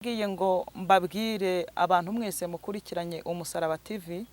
Ngiye ngo mbabwire abantu mwese mukurikiranye Umusaraba TV,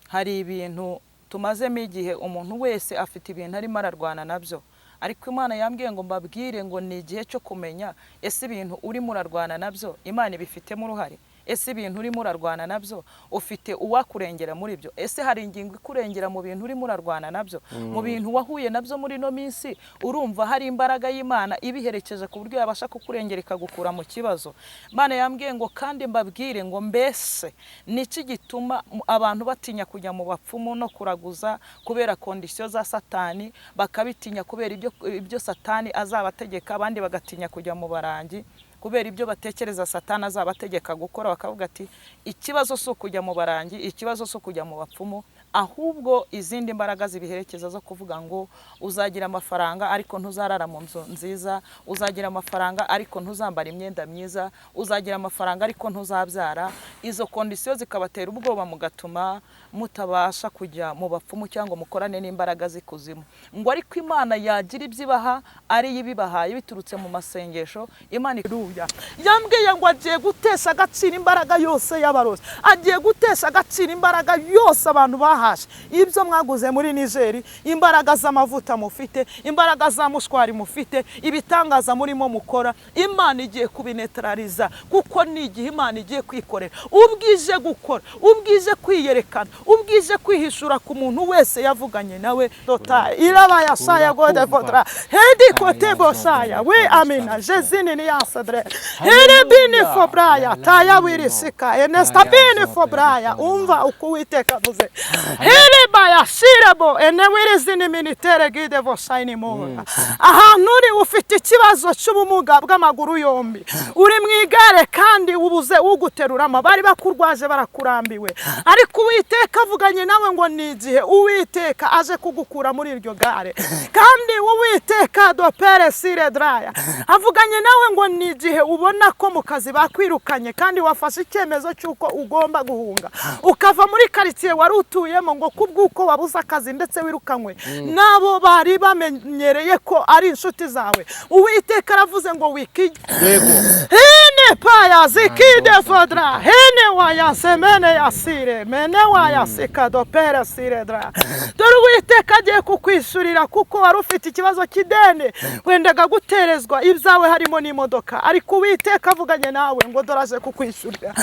hari ibintu tumazemo igihe, umuntu wese afite ibintu arimo ararwana nabyo. Ariko Imana yambwiye ngo mbabwire ngo ni igihe cyo kumenya: ese ibintu urimo urarwana nabyo, Imana ibifitemo uruhare? Ese ibintu urimo urarwana nabyo, ufite uwakurengera muri byo? Ese hari ingingo ikurengera mu bintu urimo urarwana nabyo, mu bintu wahuye nabyo muri ino minsi? Urumva hari imbaraga y'Imana ibiherekeje ku buryo yabasha kukurengera ikagukura mu kibazo? Imana yambwiye ngo kandi mbabwire ngo mbese niki gituma abantu batinya kujya mu bapfumu no kuraguza? Kubera conditions za Satani, bakabitinya kubera ibyo Satani azabategeka. Abandi bagatinya kujya mu barangi kubera ibyo batekereza Satani azabategeka gukora. Bakavuga ati: "Ikibazo si ukujya mu barangi, ikibazo si ukujya mu bapfumu, ahubwo izindi mbaraga zibiherekeza zo kuvuga ngo uzagira amafaranga ariko ntuzarara mu nzu nziza, uzagira amafaranga ariko ntuzambara imyenda myiza, uzagira amafaranga ariko ntuzabyara." Izo conditions zikabatera ubwoba, mugatuma mutabasha kujya mu bapfumu cyangwa mukorane n'imbaraga z'ikuzimu. Ngo ariko Imana yagira ibyo ibaha, ariyo ibibahaye biturutse mu masengesho. Imana iruya yambwiye ngo agiye gutesha agaciro imbaraga yose y'abarozi, agiye gutesha agaciro imbaraga yose abantu bahashe, ibyo mwaguze muri Nigeri, imbaraga z'amavuta mufite, imbaraga za mushwari mufite, ibitangaza murimo mukora. Imana igiye kubinetarariza, kuko ni igihe Imana igiye kwikorera, ubwije gukora, ubwije kwiyerekana, ubwije kwihishura ku muntu wese yavuganye nawe. Tota iraba yasaya gode vodra hedi kote bosaya we amina jezini ni yasadre herebini fobraya taya wirisika enestabini fobraya. Umva uko Uwiteka avuze: herebaya shirebo enewirizini minitere gide voshayini mora. Ahantu uri ufite ikibazo cy'ubumuga bw'amaguru yombi, uri mu igare kandi ubuze uguteruramo, bari bakurwaje barakurambiwe. Ariko Uwiteka avuganye nawe ngo ni igihe Uwiteka aje kugukura muri iryo gare. Kandi Uwiteka dopere sire draya avuganye nawe ngo ni igihe ubona ko mu kazi bakwirukanye, kandi wafashe icyemezo cy'uko ugomba guhunga ukava muri karitsiye wari utuyemo, ngo kubw'uko wabuze akazi ndetse wirukanywe n'abo bari bamenyereye ko ari inshuti zawe. Uwiteka aravuze ngo wikijye hene paya zikide fodra hene waya semene yasire mene waya sikadopere sire dra. Dore Uwiteka agiye kukwishyurira, kuko wari ufite ikibazo cy'ideni, wendaga guterezwa ibyawe harimo n'imodoka. Ariko Uwiteka avuganye nawe ngo dore aje kukwishyurira.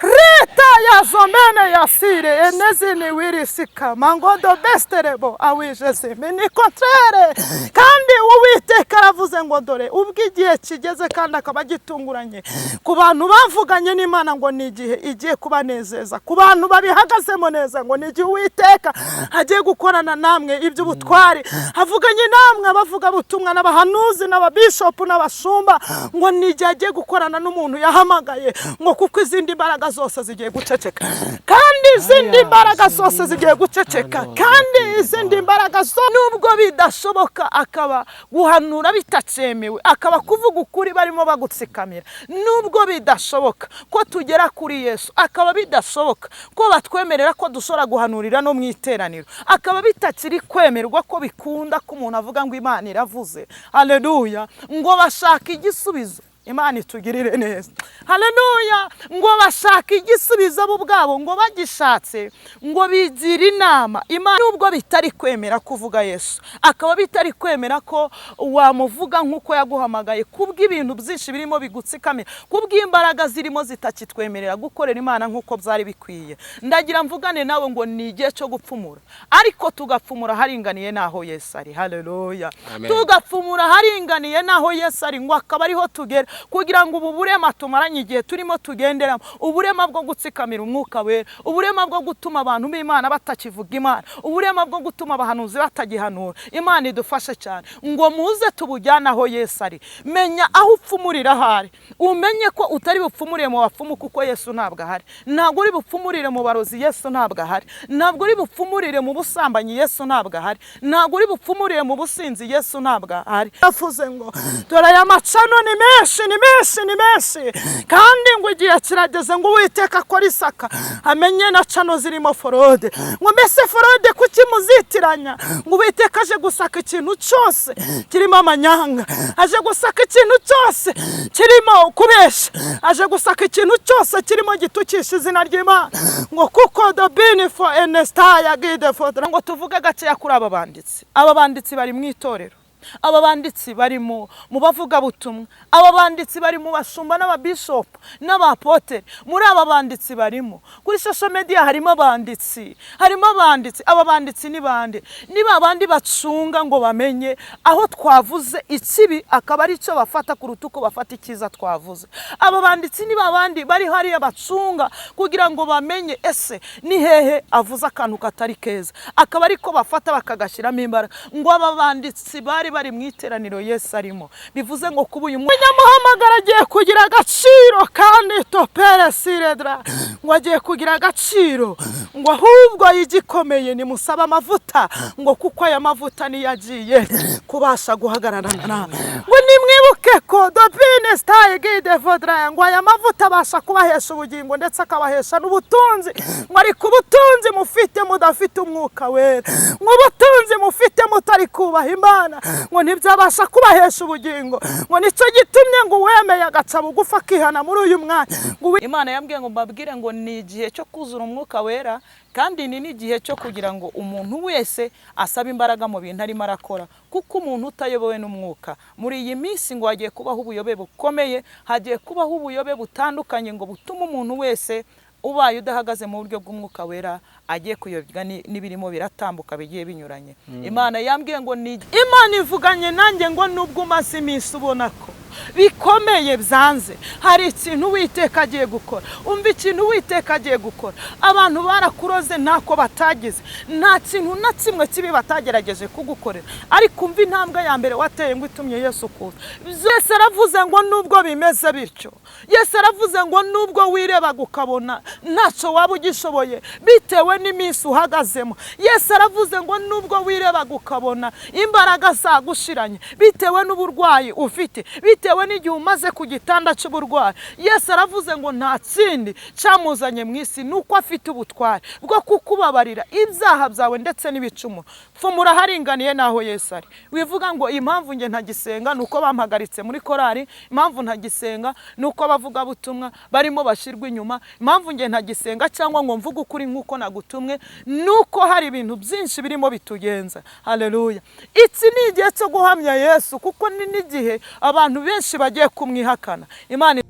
Reta ya zomene yasire enezini wirisika mangodo besterebo awijezi mini kontrere. Kandi Uwiteka aravuze ngo dore ubwo igihe kigeze kandi akaba gitunguranye ku bantu bavuganye n'Imana, ngo ni igihe igiye kubanezeza. Ku bantu babihagazemo neza, ngo ni igihe Uwiteka agiye gukorana namwe iby'ubutwari. Avuganye namwe abavugabutumwa n'abahanuzi n'ababishopu n'abashumba, ngo ni igihe agiye gukorana n'umuntu yahamagaye, ngo kuko izindi mbaraga zose zigiye guceceka, kandi izindi mbaraga zose zigiye guceceka, kandi izindi mbaraga zo nubwo bidashoboka, akaba guhanura bitacemewe, akaba kuvuga ukuri barimo bagutsikamira, nubwo bidashoboka ko tugera kuri Yesu, akaba bidashoboka ko batwemerera ko dushobora guhanurira no mu iteraniro, akaba bitakiri kwemerwa ko bikunda ko umuntu avuga ngo Imana iravuze, haleluya, ngo bashaka igisubizo. Imana itugirire neza, haleluya. Ngo bashaka igisubizo bo ubwabo, ngo bagishatse ngo bigira inama Imana. Nubwo bitari kwemera kuvuga Yesu, akaba bitari kwemera ko wamuvuga nk'uko yaguhamagaye, kubw'ibintu byinshi birimo bigutsikamira, kubw'imbaraga zirimo zitakitwemerera gukorera Imana nk'uko byari bikwiye, ndagira mvugane nawe ngo ni igihe cyo gupfumura, ariko tugapfumura haringaniye n'aho Yesu ari, haleluya. Amen. Tugapfumura haringaniye n'aho Yesu ari, ngo akaba ariho tugera, kugira ngo ubu burema tumaranye igihe turimo tugenderamo, uburema bwo gutsikamira Umwuka Wera, uburema bwo gutuma abantu b'Imana batakivuga Imana, uburema bwo gutuma abahanuzi batagihanura, Imana idufashe cyane ngo muze tubujyane aho Yesu ari. Menya aho upfumurira ahari, umenye ko utari bupfumurire mu bapfumu kuko Yesu ntabwo ahari, ntabwo uri bupfumurire mu barozi, Yesu ntabwo ahari, ntabwo uri bupfumurire mu busambanyi, Yesu ntabwo ahari, ntabwo uri bupfumurire mu businzi, Yesu ntabwo ahari. Yavuze ngo dore aya macano ni menshi. ni menshi, ni menshi. Kandi ngo igihe kirageze ngo Uwiteka akore isaka, amenye na channel zirimo fraude. Ngo mbese fraude kuki muzitiranya? Ngo Uwiteka aje gusaka ikintu cyose kirimo amanyanga, aje gusaka ikintu cyose kirimo kubesha, aje gusaka ikintu cyose kirimo gitukisha izina ry'Imana. Ngo kuko the bini for enestaya gide for, ngo tuvuge gakeya kuri aba banditsi. Aba banditsi bari mu itorero, aba banditsi bari mu bavugabutumwa, aba banditsi bari mu bashumba n'ababishopu n'abapotere. Muri aba banditsi barimo kuri social media, harimo abanditsi, harimo abanditsi. Aba banditsi ni bande? Ni ba bandi bacunga ngo bamenye aho twavuze ikibi, akaba ari cyo bafata kuruta uko bafata icyiza twavuze. Aba banditsi ni ba bandi bari hariya bacunga kugira ngo bamenye ese ni hehe avuze akantu katari keza, akaba ariko bafata bakagashyiramo imbaraga. Ngo aba banditsi bari mu iteraniro Yesu arimo. Bivuze ngo kuba uyu munyamuhamagara agiye kugira agaciro, kandi topere siredra, ngo agiye kugira agaciro. Ngo ahubwo igikomeye nimusaba amavuta, ngo kuko aya mavuta niyo agiye kubasha guhagararana nawe. Ngo nimwibuke ko dopine sitayi gide vodra, ngo aya mavuta abasha kubahesha ubugingo ndetse akabahesha n'ubutunzi. Ngo ariko ubutunzi mufite mudafite umwuka wera, ngo ubutunzi mufite mutari kubaha Imana, ngo ntibyabasha kubahesha ubugingo. Ngo nicyo gitumye ngo uwemeye agaca bugufi akihana muri uyu mwanya, ngo Imana yambwiye ngo mbabwire ngo ni igihe cyo kuzura umwuka wera, kandi ni n'igihe cyo kugira ngo umuntu wese asabe imbaraga mu bintu arimo arakora, kuko umuntu utayobowe n'umwuka muri iyi minsi, ngo hagiye kubaho ubuyobe bukomeye, hagiye kubaho ubuyobe butandukanye, ngo butume umuntu wese ubaye udahagaze mu buryo bw'umwuka wera agiye kuyobywa n'ibirimo biratambuka bigiye binyuranye. Imana yambwiye ngo ni Imana ivuganye nanjye ngo nubwo umaze iminsi ubona ko bikomeye byanze, hari ikintu Uwiteka agiye gukora. Umva ikintu Uwiteka agiye gukora. Abantu barakuroze ntako batagize, nta kintu na kimwe kibi batagerageje kugukorera, ariko umva intambwe ya mbere wateye ngo itumye Yesu kuza. Yesu aravuze ngo nubwo bimeze bityo, Yesu aravuze ngo nubwo wirebaga ukabona ntacyo waba ugishoboye bitewe n'iminsi uhagazemo, Yesu aravuze ngo nubwo wirebaga ukabona imbaraga zagushiranye bitewe n'uburwayi ufite, bitewe n'igihe umaze ku gitanda cy'uburwayi, Yesu aravuze ngo nta kindi cyamuzanye mu isi nuko afite ubutware bwo kukubabarira ibyaha byawe ndetse n'ibicumuro. Pfumura haringaniye n'aho Yesu ari. Wivuga ngo impamvu nge ntagisenga ni uko bampagaritse muri korari, impamvu ntagisenga ni uko abavugabutumwa barimo bashyirwa inyuma, impamvu nge ntagisenga cyangwa ngo mvuge ukuri nk'uko nagutumwe ni uko hari ibintu byinshi birimo bitugenza. Haleluya! Iki ni igihe cyo guhamya Yesu, kuko ni n'igihe abantu benshi bagiye kumwihakana. Imana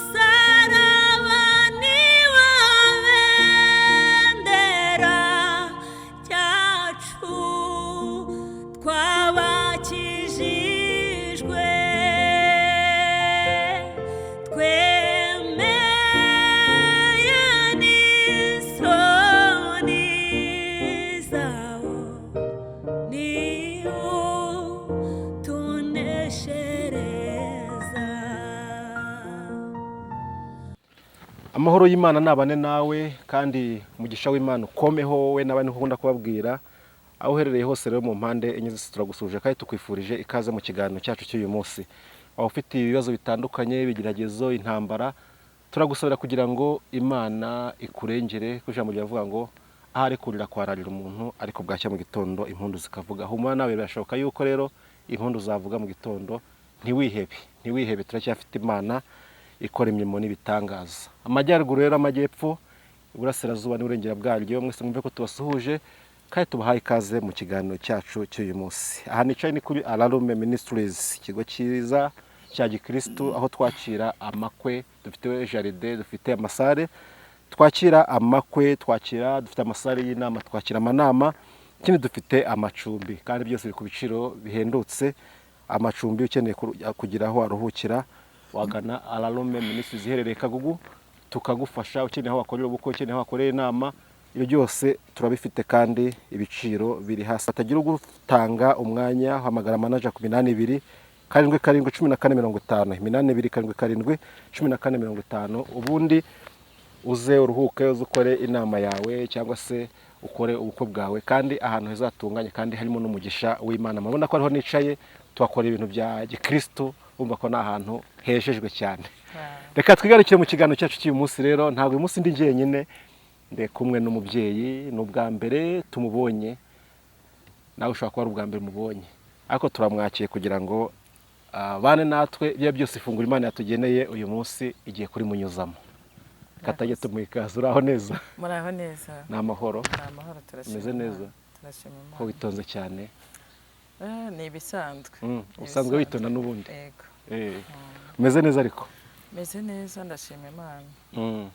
Umusaraba ni wo bendera ryacu, twabakijijwe, twemeye n'isoni zawo, niwo tuneshereza. Amahoro y'Imana nabane nawe, kandi umugisha w'Imana ukomeho wowe n'abandi ukunda kubabwira aho uherereye hose. Rero mu mpande enye zose turagusuhuje kandi tukwifurije ikaze mu kiganiro cyacu cy'uyu munsi. Waba ufite ibibazo bitandukanye, ibigeragezo, intambara, turagusabira kugira ngo Imana ikurengere, kuko ijambo ryavuga ngo ahari kurira kwararira umuntu, ariko bwacya mu gitondo impundu zikavuga. Humura nawe, birashoboka yuko rero impundu zavuga mu gitondo. Ntiwihebe, ntiwihebe, turacyafite Imana ikora imirimo n'ibitangaza. Amajyaruguru rero, amajyepfo, iburasirazuba n'uburengera bwaryo, mwese mwumve ko tubasuhuje kandi tubahaye ikaze mu kiganiro cyacu cy'uyu munsi. Aha nicaye ni kuri Ararume Ministries, ikigo cyiza cya gikirisitu, aho twakira amakwe, dufite jardin, dufite amasalle, twakira amakwe, twakira, dufite amasalle y'inama, twakira amanama, ikindi dufite amacumbi, kandi byose biri ku biciro bihendutse. Amacumbi, ukeneye kugira aho waruhukira, wagana Ararume Ministries iherereye Kagugu, tukagufasha. Ukeneye aho wakorera ubukwe, ukeneye aho wakorera inama, ibyo byose turabifite kandi ibiciro biri hasi. Hatagira ugutanga umwanya, hamagara manager ku 82771450, 82771450, ubundi uze uruhuke, uze ukore inama yawe cyangwa se ukore ubukwe bwawe, kandi ahantu heza hatunganye kandi harimo n'umugisha w'Imana. Murabona ko ariho nicaye. Tuhakora ibintu bya gikristo, bumva ko ni ahantu hejejwe cyane. Reka twigarukire mu kiganiro cyacu cy'uyu munsi. Rero ntabwo uyu munsi ndi jyenyine, ndi kumwe n'umubyeyi. Ni ubwa mbere tumubonye, nawe ushobora kuba ari ubwa mbere umubonye, ariko turamwakiye kugira ngo abane natwe. Ibyo byose, ifunguro Imana yatugeneye uyu munsi igiye kurimunyuzamo. Katajya tumuha ikaze. Uraho neza? Muraho neza. Ni amahoro? Ni amahoro, turashima Umeze neza? Imana. Turashima Ko Imana. witonze cyane? Ni ibisanzwe. Ni Usanzwe ibisanzwe. witonda n'ubundi? Yego. Umeze neza ariko? Meze neza, ndashima Imana.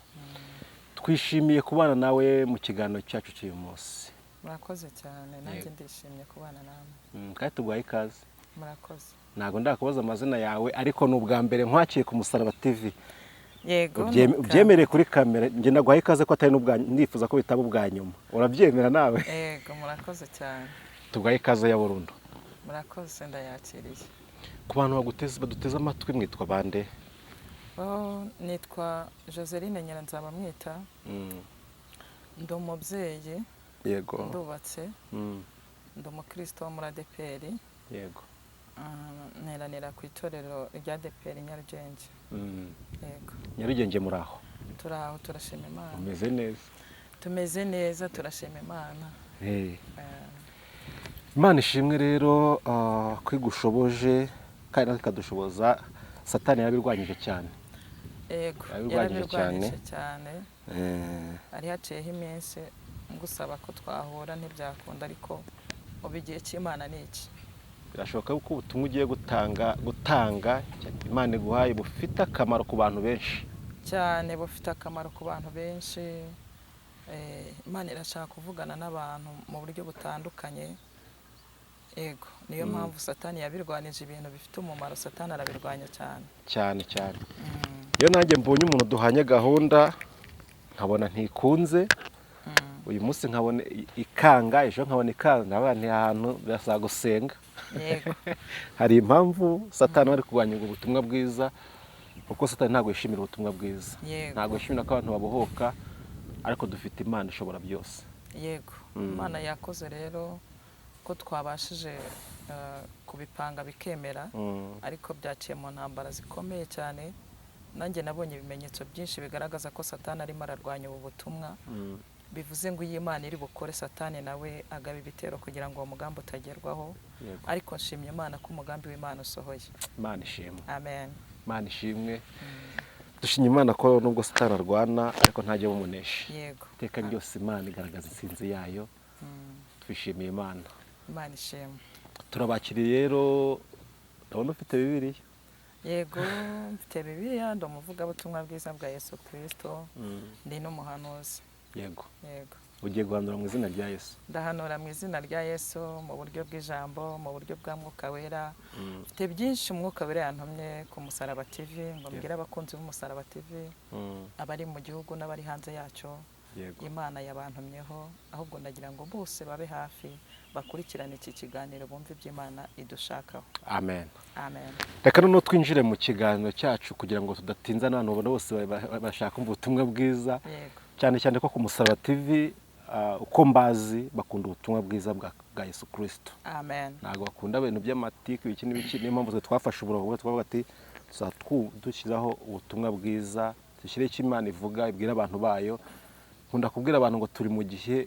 Twishimiye kubana nawe mu kiganiro cyacu cy'uyu munsi. Murakoze cyane, nanjye Yego. ndishimye kubana namwe. Kandi tuguhaye ikaze. Murakoze. Ntabwo ndakubaza amazina yawe, ariko ni ubwa mbere nkwakiye ku Musaraba TV. Yego, ni ubwa Ubyemereye kuri kamera, njye naguhaye ikaze ko atari n'ubwa, ndifuza ko bitaba ubwa nyuma. Urabyemera nawe? Yego, murakoze cyane. Tuguhaye ikaze ya burundu. Murakoze, ndayakiriye. Ku bantu baduteze amatwi, mwitwa bande? Oh, nitwa Joseline Nyiranzabamwita, ndi umubyeyi, ndubatse, ndi umukristo wo muri ADEPR. Nteranira ku itorero rya ADEPR Nyarugenge. Yego. Nyarugenge muri aho? Turi aho, turashima Imana. Umeze neza? Tumeze neza, turashima Imana. Imana ishimwe rero ko igushoboje kandi natwe ikadushoboza. Satani yarabirwanyije cyane. Yego. Yarabirwanyije cyane. Yarabirwanyije cyane. Hari haciyeho iminsi ngusaba ko twahura ntibyakunda, ariko ubu igihe cy'Imana ni iki. Birashoboka ko ubutumwa ugiye gutanga Imana iguhaye bufite akamaro ku bantu benshi. Cyane, bufite akamaro ku bantu benshi. Imana irashaka kuvugana n'abantu mu buryo butandukanye. Yego, niyo mpamvu Satani yabirwanije. Ibintu bifite umumaro Satani arabirwanya cyane. Cyane cyane. Iyo nanjye mbonye umuntu duhanye gahunda nkabona ntikunze uyu munsi, nkabona ikanga ejo, nkabona ikanga, nkabona ni ahantu birasaba gusenga. Hari impamvu Satani ari kurwanya ubwo butumwa bwiza, kuko Satani ntabwo yishimira ubutumwa bwiza. Ntabwo yishimira ko abantu babohoka, ariko dufite Imana ishobora byose. Yego, Imana yakoze rero ko twabashije kubipanga bikemera, ariko byaciye mu ntambara zikomeye cyane. Nanjye nabonye ibimenyetso byinshi bigaragaza ko Satani arimo ararwanya ubu butumwa. Bivuze ngo iyo Imana iri bukore, Satani nawe agaba ibitero kugira ngo uwo mugambi utagerwaho. Ariko nshimye Imana ko umugambi w'Imana usohoye. Imana ishimwe. Amen. Imana ishimwe. Dushimye Imana ko nubwo Satani arwana, ariko ntajya bumunesha. Iteka ryose Imana igaragaza intsinzi yayo. Twishimiye Imana. Imana ishimwe. Turabakiriye rero. Ndabona ufite Bibiliya. Yego, mfite Bibiliya. Ndi umuvugabutumwa bwiza bwa Yesu Kirisito, ndi n'umuhanuzi. Yego. Ugiye guhanura mu izina rya Yesu? Ndahanura mu izina rya Yesu, mu buryo bw'ijambo, mu buryo bwa Mwuka Wera. Mfite byinshi Umwuka Wera yantumye ku Musaraba TV ngo mbwire abakunzi b'Umusaraba TV, abari mu gihugu n'abari hanze yacyo. Imana yabantumyeho, ahubwo ndagira ngo bose babe hafi bakurikirane iki kiganiro, bumve ibyo Imana idushakaho. Amen. Amen. Reka noneho twinjire mu kiganiro cyacu kugira ngo tudatinza n'abantu babona bose bashaka kumva ubutumwa bwiza. Cyane cyane ko ku Musaraba TV, uko mbazi, bakunda ubutumwa bwiza bwa Yesu Kirisito. Amen. Ntabwo bakunda ibintu by'amatiku, ibiki n'ibiki. Niyo mpamvu twe twafashe umurongo twavuga ati tuzaba dushyiraho ubutumwa bwiza, dushyire icyo Imana ivuga ibwira abantu bayo. Nkunda kubwira abantu ngo turi mu gihe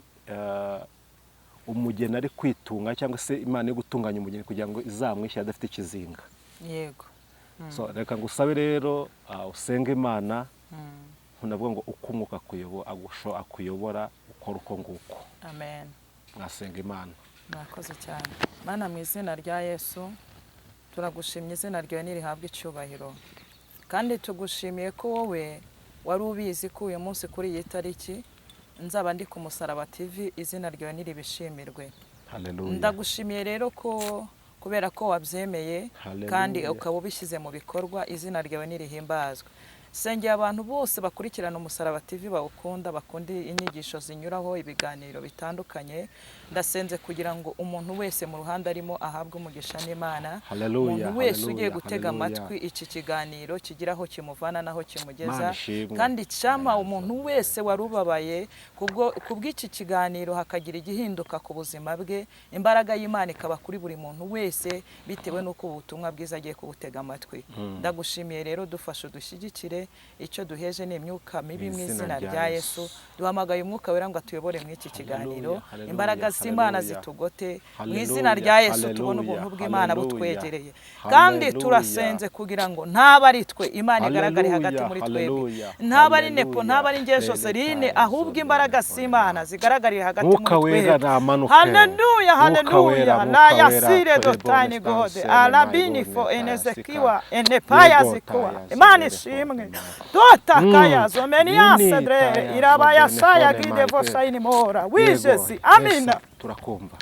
umugeni ari kwitunga, cyangwa se Imana iri gutunganya umugeni kugira ngo izamwishyire adafite ikizinga. So reka ngusabe rero usenge Imana. Ndavuga ngo uko Umwuka akuyobora ukora uko nguko. Amen. Mwasenga Imana. Murakoze cyane. Mana, mu izina rya Yesu, turagushimye, izina ryawe nirihabwe icyubahiro. Kandi tugushimiye ko wowe wari ubizi ko uyu munsi kuri iyi tariki nzaba ndi ku Musaraba TV. Izina ryawe niribishimirwe. Haleluya. Ndagushimiye rero ko kubera ko wabyemeye Haleluya. kandi ukaba ubishyize mu bikorwa, izina ryawe nirihimbazwe. Sengeye abantu bose bakurikirana Umusaraba TV, bawukunda, bakunda inyigisho zinyuraho, ibiganiro bitandukanye. Ndasenze kugira ngo umuntu wese mu ruhande arimo ahabwe umugisha n'Imana. Hallelujah, Umuntu wese ugiye hallelujah, gutega hallelujah. amatwi iki kiganiro kigira aho kimuvana n'aho kimugeza. Imana ishimwe. Kandi cyama umuntu wese wari ubabaye kubw'iki kiganiro hakagira igihinduka ku buzima bwe, imbaraga y'Imana ikaba kuri buri muntu wese bitewe n'uko ubutumwa bwiza agiye kubutega amatwi. Ndagushimiye rero, dufashe udushyigikire, icyo duheje ni imyuka mibi mu izina rya Yesu. Duhamagaye umwuka wera ngo atuyobore muri iki kiganiro, Hallelujah, imbaraga z'Imana hallelujah. zitugote mu Hallelujah, izina rya Yesu, tubone hallelujah, ubuntu bw'Imana hallelujah. butwegereye. Kandi Hallelujah. turasenze kugira ngo ntaba ari twe, Imana igaragare hagati Hallelujah, muri twebwe, hallelujah, ntaba ari Nepo, hallelujah. ntaba ari ngewe Joseline, ahubwo imbaraga z'Imana zigaragarire hagati Mwuka muri wera twebwe. namanuke. Haleluya, Mwuka wera, haleluya. Mwuka La wera, yasire twebwe dotani bonus gode tance, alabini my fo goodness, enezekiwa tayasika. enepaya Yego, zikuwa. taya, Imana zobere, ishimwe. fo, Dota kaya zomeniya Nini, sedre taya, irabaya zobere, saya fone, gide my vosaini mora Yego, wijesi. Amina. Yesu, turakumva.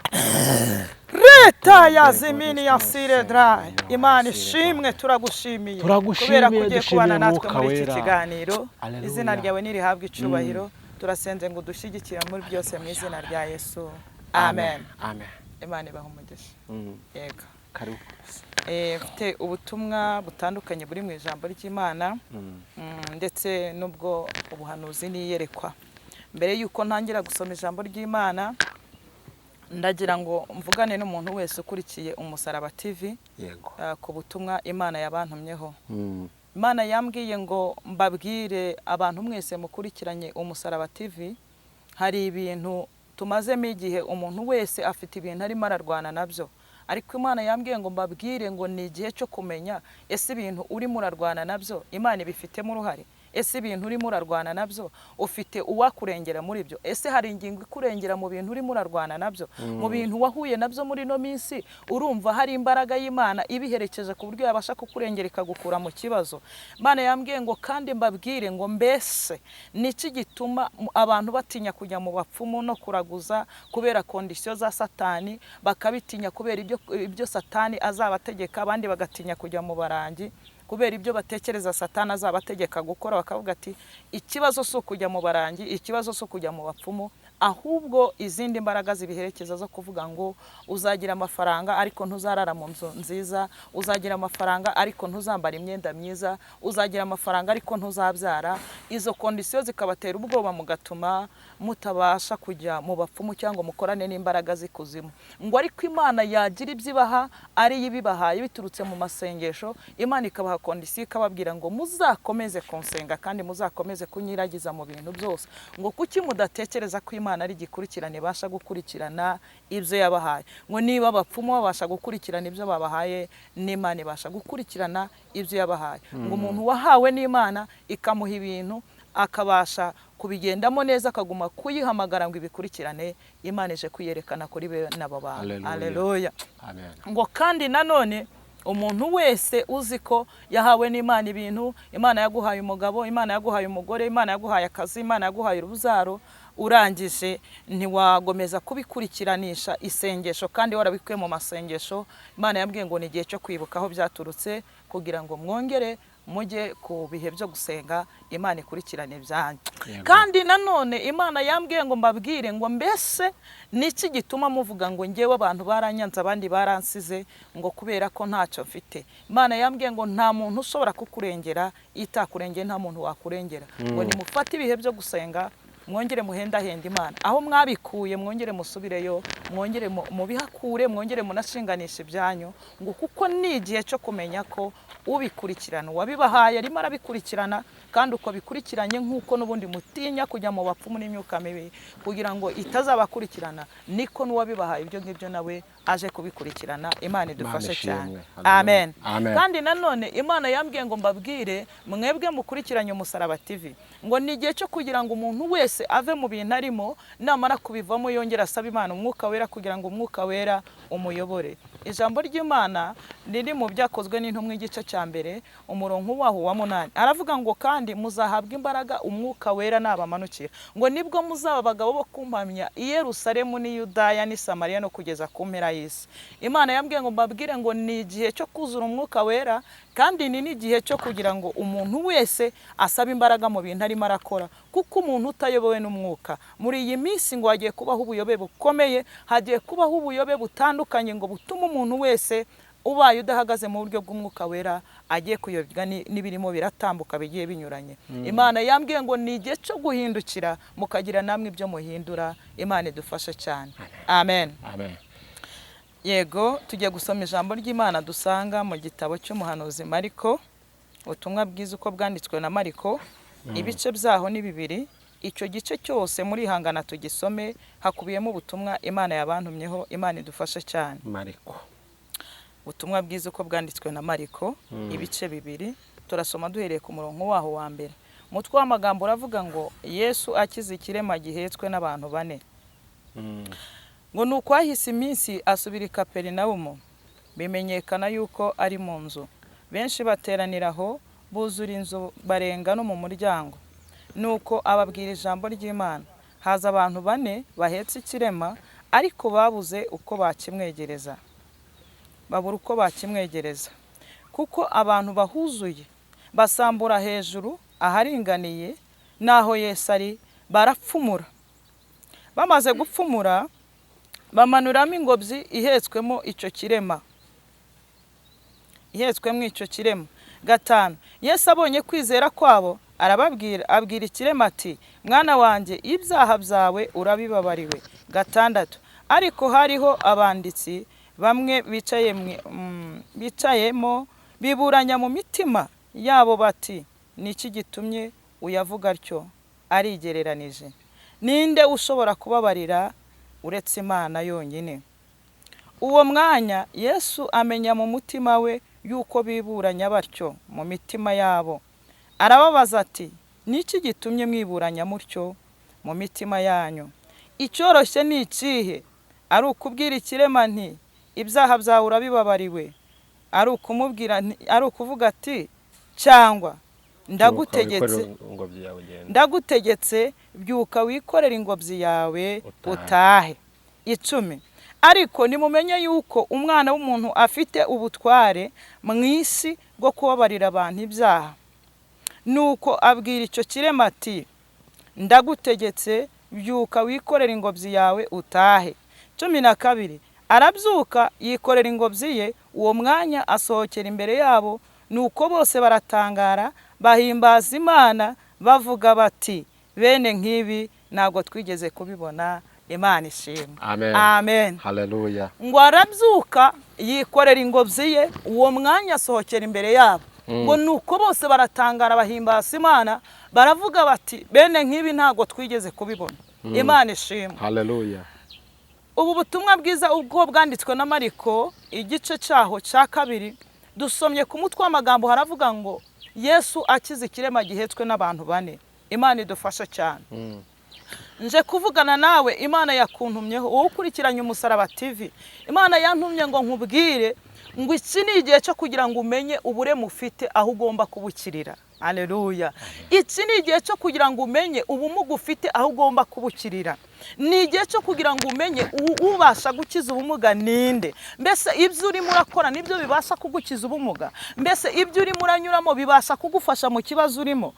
Leta ya zimini ya sire dry. Imana ishimwe, turagushimiye Turagushimiye, kubera ko ugiye kubana dushimiye natwe Mwuka muri iki Wera. kiganiro. Hallelujah. Izina ryawe nirihabwe icubahiro. Turasenze ngo udushyigikire muri byose mu izina rya Yesu, amen. Amen. Imana ibahe umugisha. Yego. Karibu. Mfite ubutumwa butandukanye buri mu ijambo ry'Imana, ndetse n'ubwo ubuhanuzi n'iyerekwa. Mbere y'uko ntangira gusoma ijambo ry'Imana, ndagira ngo mvugane n'umuntu wese ukurikiye Umusaraba TV Yego. Ku butumwa Imana yabantumyeho. Imana yambwiye ngo mbabwire abantu mwese mukurikiranye Umusaraba TV, hari ibintu tumazemo igihe, umuntu wese afite ibintu arimo ararwana nabyo. Ariko Imana yambwiye ngo mbabwire ngo ni igihe cyo kumenya ese ibintu urimo urarwana nabyo Imana ibifitemo uruhare, ese ibintu urimo urarwana nabyo ufite uwakurengera muri byo, ese hari ingingo ikurengera mu bintu urimo urarwana nabyo, mu bintu wahuye nabyo muri ino minsi urumva hari imbaraga y'Imana ibiherekeje ku buryo yabasha kukurengera ikagukura mu kibazo. Imana yambwiye ngo kandi mbabwire ngo mbese niki gituma abantu batinya kujya mu bapfumu no kuraguza kubera kondisiyo za Satani, bakabitinya kubera ibyo Satani azabategeka, abandi bagatinya kujya mu barangi kubera ibyo batekereza Satani azabategeka gukora, bakavuga ati ikibazo si ukujya mu barangi, ikibazo si ukujya mu bapfumu, ahubwo izindi mbaraga zibiherekeza zo kuvuga ngo uzagira amafaranga ariko ntuzarara mu nzu nziza, uzagira amafaranga ariko ntuzambara imyenda myiza, uzagira amafaranga ariko ntuzabyara. Izo kondisiyo zikabatera ubwoba mugatuma mutabasha kujya mu bapfumu cyangwa mukorane n'imbaraga z'ikuzimu. Ngo ariko Imana yagira ibyo ibaha ari yo ibibahaye biturutse mu masengesho, Imana ikabaha kondisiyo ikababwira ngo muzakomeze kunsenga kandi muzakomeze kunyiragiza mu bintu byose. Ngo kuki mudatekereza ko Imana ari igikurikirane ibasha gukurikirana ibyo yabahaye? Ngo niba abapfumu babasha gukurikirana ibyo babahaye, n'Imana ibasha gukurikirana ibyo yabahaye. Ngo umuntu wahawe n'Imana ikamuha ibintu akabasha kubigendamo neza, akaguma kuyihamagara ngo ibikurikirane, Imana ije kwiyerekana kuri bene abo bantu. Hallelujah. Haleluya. Amen. Ngo kandi nanone umuntu wese uzi ko yahawe n'Imana ibintu, Imana yaguhaye umugabo, Imana yaguhaye umugore, Imana yaguhaye akazi, Imana yaguhaye urubyaro, urangije ntiwagomeza kubikurikiranisha isengesho kandi warabikuye mu masengesho. Imana yambwiye ngo ni igihe cyo kwibuka aho byaturutse kugira ngo mwongere mujye ku bihe byo gusenga, Imana ikurikirane ibyanyu. Yego. Kandi nanone Imana yambwiye ngo mbabwire ngo mbese niki gituma muvuga ngo ngewe abantu baranyanze abandi baransize ngo kubera ko ntacyo mfite. Imana yambwiye ngo nta muntu ushobora kukurengera, itakurengeye nta muntu wakurengera. Ngo nimufate ibihe byo gusenga, mwongere muhendahenda Imana aho mwabikuye, mwongere musubireyo, mwongere mubihakure, mwongere munashinganishe ibyanyu, ngo kuko ni igihe cyo kumenya ko ubikurikirana uwabibahaye arimo arabikurikirana, kandi uko bikurikiranye nk'uko n'ubundi mutinya kujya mu bapfumu n'imyuka mibi kugira ngo itazabakurikirana, niko n'uwabibahaye ibyo ngibyo nawe aje kubikurikirana. Imana idufashe ishimwe. cyane. Hallelujah. Amen. Amen. Kandi nanone Imana yambwiye ngo mbabwire mwebwe mukurikiranye Umusaraba TV, ngo ni igihe cyo kugira ngo umuntu wese ave mu bintu arimo, namara kubivamo yongere asabe Imana umwuka wera kugira ngo umwuka wera umuyobore. Ijambo ry'Imana riri mu byakozwe n'intumwa igice cya mbere umurongo waho wa 8, aravuga ngo kandi muzahabwa imbaraga umwuka wera nabamanukira, ngo nibwo muzaba abagabo bo kumpamya i Yerusalemu n'i Yudaya n'i Samariya no kugeza ku mpera y'isi. Imana yambwiye ngo mbabwire ngo ni igihe cyo kuzura umwuka wera, Kandi ni n'igihe cyo kugira ngo umuntu wese asabe imbaraga mu bintu arimo arakora, kuko umuntu utayobowe n'umwuka muri iyi minsi ngo hagiye kubaho ubuyobe bukomeye, hagiye kubaho ubuyobe butandukanye ngo butume umuntu wese ubaye udahagaze mu buryo bw'umwuka wera agiye kuyobywa n'ibirimo biratambuka bigiye binyuranye. Imana yambwiye ngo ni igihe cyo guhindukira mukagira namwe ibyo muhindura. Imana idufashe cyane. Amen. Amen. Yego, tugiye gusoma ijambo ry'Imana dusanga mu gitabo cy'umuhanuzi Mariko, ubutumwa bwiza uko bwanditswe na Mariko, ibice byaho ni 2. Icyo gice cyose murihangana tugisome, hakubiyemo ubutumwa Imana yabantumyeho. Imana idufashe cyane. Mariko. Ubutumwa bwiza uko bwanditswe na Mariko, ibice 2, turasoma duhereye ku murongo waho wa mbere. Umutwe w'amagambo uravuga ngo Yesu akiza ikirema gihetswe n'abantu 4. Ngo nuko hahise iminsi asubira i Kaperinawumu, bimenyekana yuko ari mu nzu. Benshi bateranira aho, buzura inzu barenga no mu muryango. Nuko ababwira ijambo ry'Imana. Haza abantu 4 bahetse ikirema, ariko babuze uko bakimwegereza. Babura uko bakimwegereza, kuko abantu bahuzuye, basambura hejuru aharinganiye n'aho Yesu ari, barapfumura. Bamaze gupfumura, bamanuramo ingobyi ihetswemo icyo kirema. Ihetswemo icyo kirema. 5. Yesu abonye kwizera kwabo, arababwira, abwira ikirema ati, mwana wanjye, ibyaha byawe urabibabariwe. 6. Ariko hariho abanditsi bamwe bicayemo biburanya mu mitima yabo bati, niki gitumye uyavuga atyo? Arigereranije. Ninde ushobora kubabarira uretse Imana yonyine? Uwo mwanya Yesu amenya mu mutima we yuko biburanya batyo mu mitima yabo. Arababaza ati, niki gitumye mwiburanya mutyo mu mitima yanyu? Icyoroshye ni ikihe? Ari ukubwira ikirema nti, ibyaha byawe urabibabariwe? Ari ukumubwira, ari ukuvuga ati, cyangwa ndagutegetse byuka wikorera ingobyi yawe utahe. 10. Ariko nimumenye yuko umwana w'umuntu afite ubutware mu isi bwo kubabarira abantu ibyaha. Nuko abwira icyo kirema ati, ndagutegetse byuka wikorera ingobyi yawe utahe. 12. Arabyuka yikorera ingobyi ye, uwo mwanya asohokera imbere yabo. Nuko bose baratangara, bahimbaza Imana bavuga bati, bene nk'ibi ntabwo twigeze kubibona. Imana ishimwe. Amen. Amen. Haleluya. Ngo arabyuka yikorera ingobyi ye, uwo mwanya asohokera imbere yabo. Ngo nuko bose baratangara, bahimbaza Imana baravuga bati, bene nk'ibi ntabwo twigeze kubibona. Imana ishimwe. Haleluya. Ubu butumwa bwiza ubwo bwanditswe na Mariko, igice cyaho cya 2, dusomye ku mutwe w'amagambo haravuga ngo Yesu akiza ikirema gihetswe n'abantu 4. Imana idufasha cyane. Nje kuvugana nawe, Imana yakuntumyeho, wowe ukurikiranye Umusaraba TV. Imana yantumye ngo nkubwire ngo iki ni igihe cyo kugira ngo umenye uburema ufite aho ugomba kubukirira. Haleluya. Iki ni igihe cyo kugira ngo umenye ubumuga ufite aho ugomba kubukirira. Ni igihe cyo kugira ngo umenye ubasha gukiza ubumuga ninde. Mbese ibyo urimo urakora nibyo bibasha kugukiza ubumuga? Mbese ibyo urimo uranyuramo bibasha kugufasha mu kibazo urimo?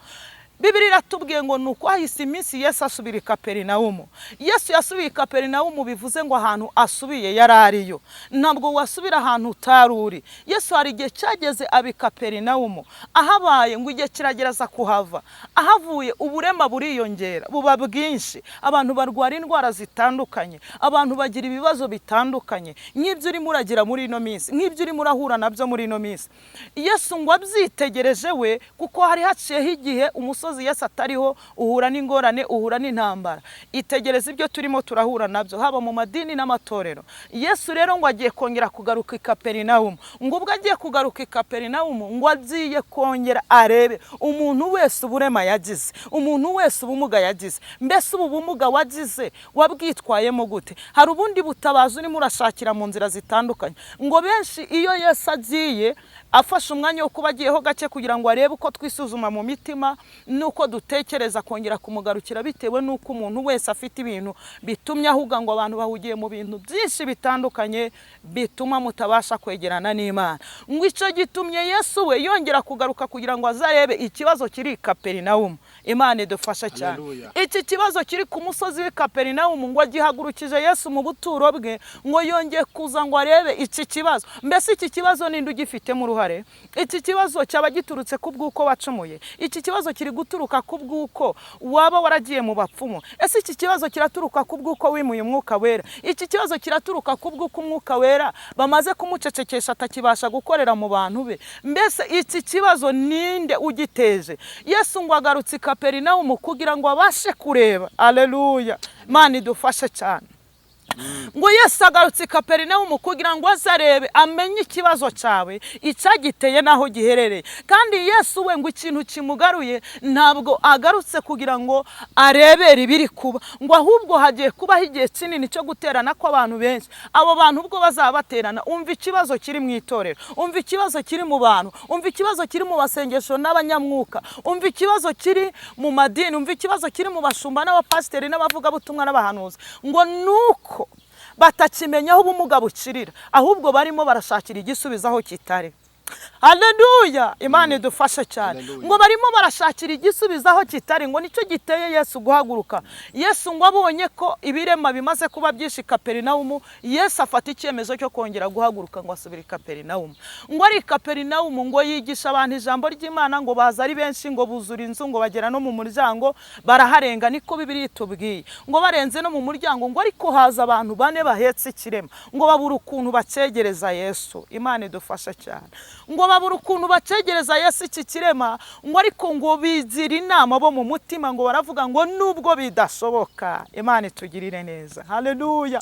Bibiri iratubwiye ngo nuko hahise iminsi Yesu asubira i Kaperinawumu. Yesu yasubiye i Kaperinawumu bivuze ngo ahantu asubiye yari ariyo. Ntabwo wasubira ahantu utari uri. Yesu hari igihe cyageze aba i Kaperinawumu, ahabaye ngo igihe kirageraza kuhava. Ahavuye uburema buriyongera, buba bwinshi. Abantu barwara indwara zitandukanye, abantu bagira ibibazo bitandukanye, nk'ibyo urimo uragira muri ino minsi, nk'ibyo urimo urahura nabyo muri ino minsi. Yesu ngo abyitegereje we, kuko hari haciyeho igihe umusozi Yesu atariho, uhura n'ingorane, uhura n'intambara. Itegereza ibyo turimo turahura nabyo, haba mu madini n'amatorero. Yesu rero ngo agiye kongera kugaruka i Kaperinawumu. Ngo ubwo agiye kugaruka i Kaperinawumu, ngo agiye kongera arebe umuntu wese uburema yagize, umuntu wese ubumuga yagize. Mbese ubu bumuga wagize wabwitwayemo gute? Hari ubundi butabazi urimo urashakira mu nzira zitandukanye. Ngo benshi iyo Yesu agiye Afashe umwanya wo kuba agiyeho gake kugira ngo arebe uko twisuzuma mu mitima n'uko dutekereza kongera kumugarukira, bitewe n'uko umuntu wese afite ibintu bitumye ahuga, ngo abantu bahugiye mu bintu byinshi bitandukanye bituma mutabasha kwegerana n'Imana. Ngo icyo gitumye Yesu we yongera kugaruka kugira ngo azarebe ikibazo kiri i Kaperinawumu. Imana idufashe cyane. Haleluya. Iki kibazo kiri ku musozi w'i Kaperinawumu ngo agihagurukije Yesu mu buturo bwe, ngo yongeye kuza ngo arebe iki kibazo. Mbese iki kibazo ninde ugifitemo uruhare? Iki kibazo cyaba giturutse ku bw'uko wacumuye? Iki kibazo kiri guturuka ku bw'uko waba waragiye mu bapfumu? Ese iki kibazo kiraturuka ku bw'uko wimuye Umwuka Wera? Iki kibazo kiraturuka ku bw'uko Umwuka Wera bamaze kumucecekesha atakibasha gukorera mu bantu be? Mbese iki kibazo ninde ugiteje? Yesu ngo agarutse i Kaperinawumu kugira ngo abashe kureba. Aleluya, Imana idufashe cyane. Ngo Yesu agarutse i Kaperinawumu kugira ngo azarebe, amenye ikibazo cyawe icyagiteye n'aho giherereye. Kandi Yesu we ngo ikintu kimugaruye, ntabwo agarutse kugira ngo arebere ibiri kuba, ngo ahubwo hagiye kubaho igihe kinini cyo guterana kw'abantu benshi. Abo bantu ubwo bazaba baterana, umva ikibazo kiri mu itorero, umva ikibazo kiri mu bantu, umva ikibazo kiri mu basengesho n'abanyamwuka, umva ikibazo kiri mu madini, umva ikibazo kiri mu bashumba n'abapasiteri n'abavugabutumwa n'abahanuzi, ngo nuko batakimenya aho ubumuga bukirira, ahubwo barimo barashakira igisubizo aho kitari. Haleluya, Imana idufashe cyane. Haleluya. Ngo barimo barashakira igisubizo aho kitari, ngo nicyo giteye Yesu guhaguruka. Yesu ngo abonye ko ibirema bimaze kuba byinshi i Kaperinawumu, Yesu afata icyemezo cyo kongera guhaguruka ngo asubire i Kaperinawumu. Ngo ari i Kaperinawumu ngo yigisha abantu ijambo ry'Imana, ngo baza ari benshi, ngo buzura inzu, ngo bagera no mu muryango baraharenga, niko Bibiliya itubwiye. Ngo barenze no mu muryango, ngo ariko haza abantu bane bahetse ikirema, ngo babura ukuntu bacegereza Yesu. Imana idufashe cyane. Ngo babura ukuntu bacegereza Yesu iki kirema, ngo ariko ngo bigira inama bo mu mutima, ngo baravuga ngo nubwo bidashoboka, Imana itugirire neza. Haleluya.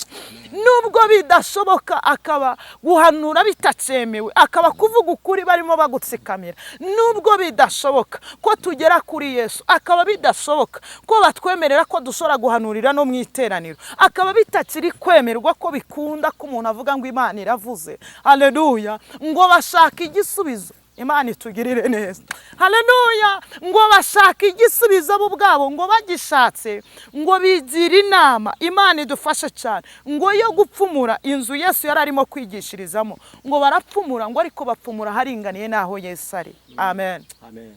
Nubwo bidashoboka, akaba guhanura bitacemewe, akaba kuvuga ukuri barimo bagutsikamira, nubwo bidashoboka ko tugera kuri Yesu, akaba bidashoboka ko batwemerera ko dushobora guhanurira no mu iteraniro, akaba bitakiri kwemerwa ko bikunda ko umuntu avuga ngo Imana iravuze. Haleluya. Ngo bashaka igisubizo. Imana itugirire neza. Haleluya. Ngo bashaka igisubizo bo ubwabo, ngo bagishatse, ngo bigira inama. Imana idufashe cyane. Ngo yo gupfumura inzu Yesu yari arimo kwigishirizamo, ngo barapfumura, ngo ariko bapfumura haringaniye n'aho Yesu ari. Amen. Amen.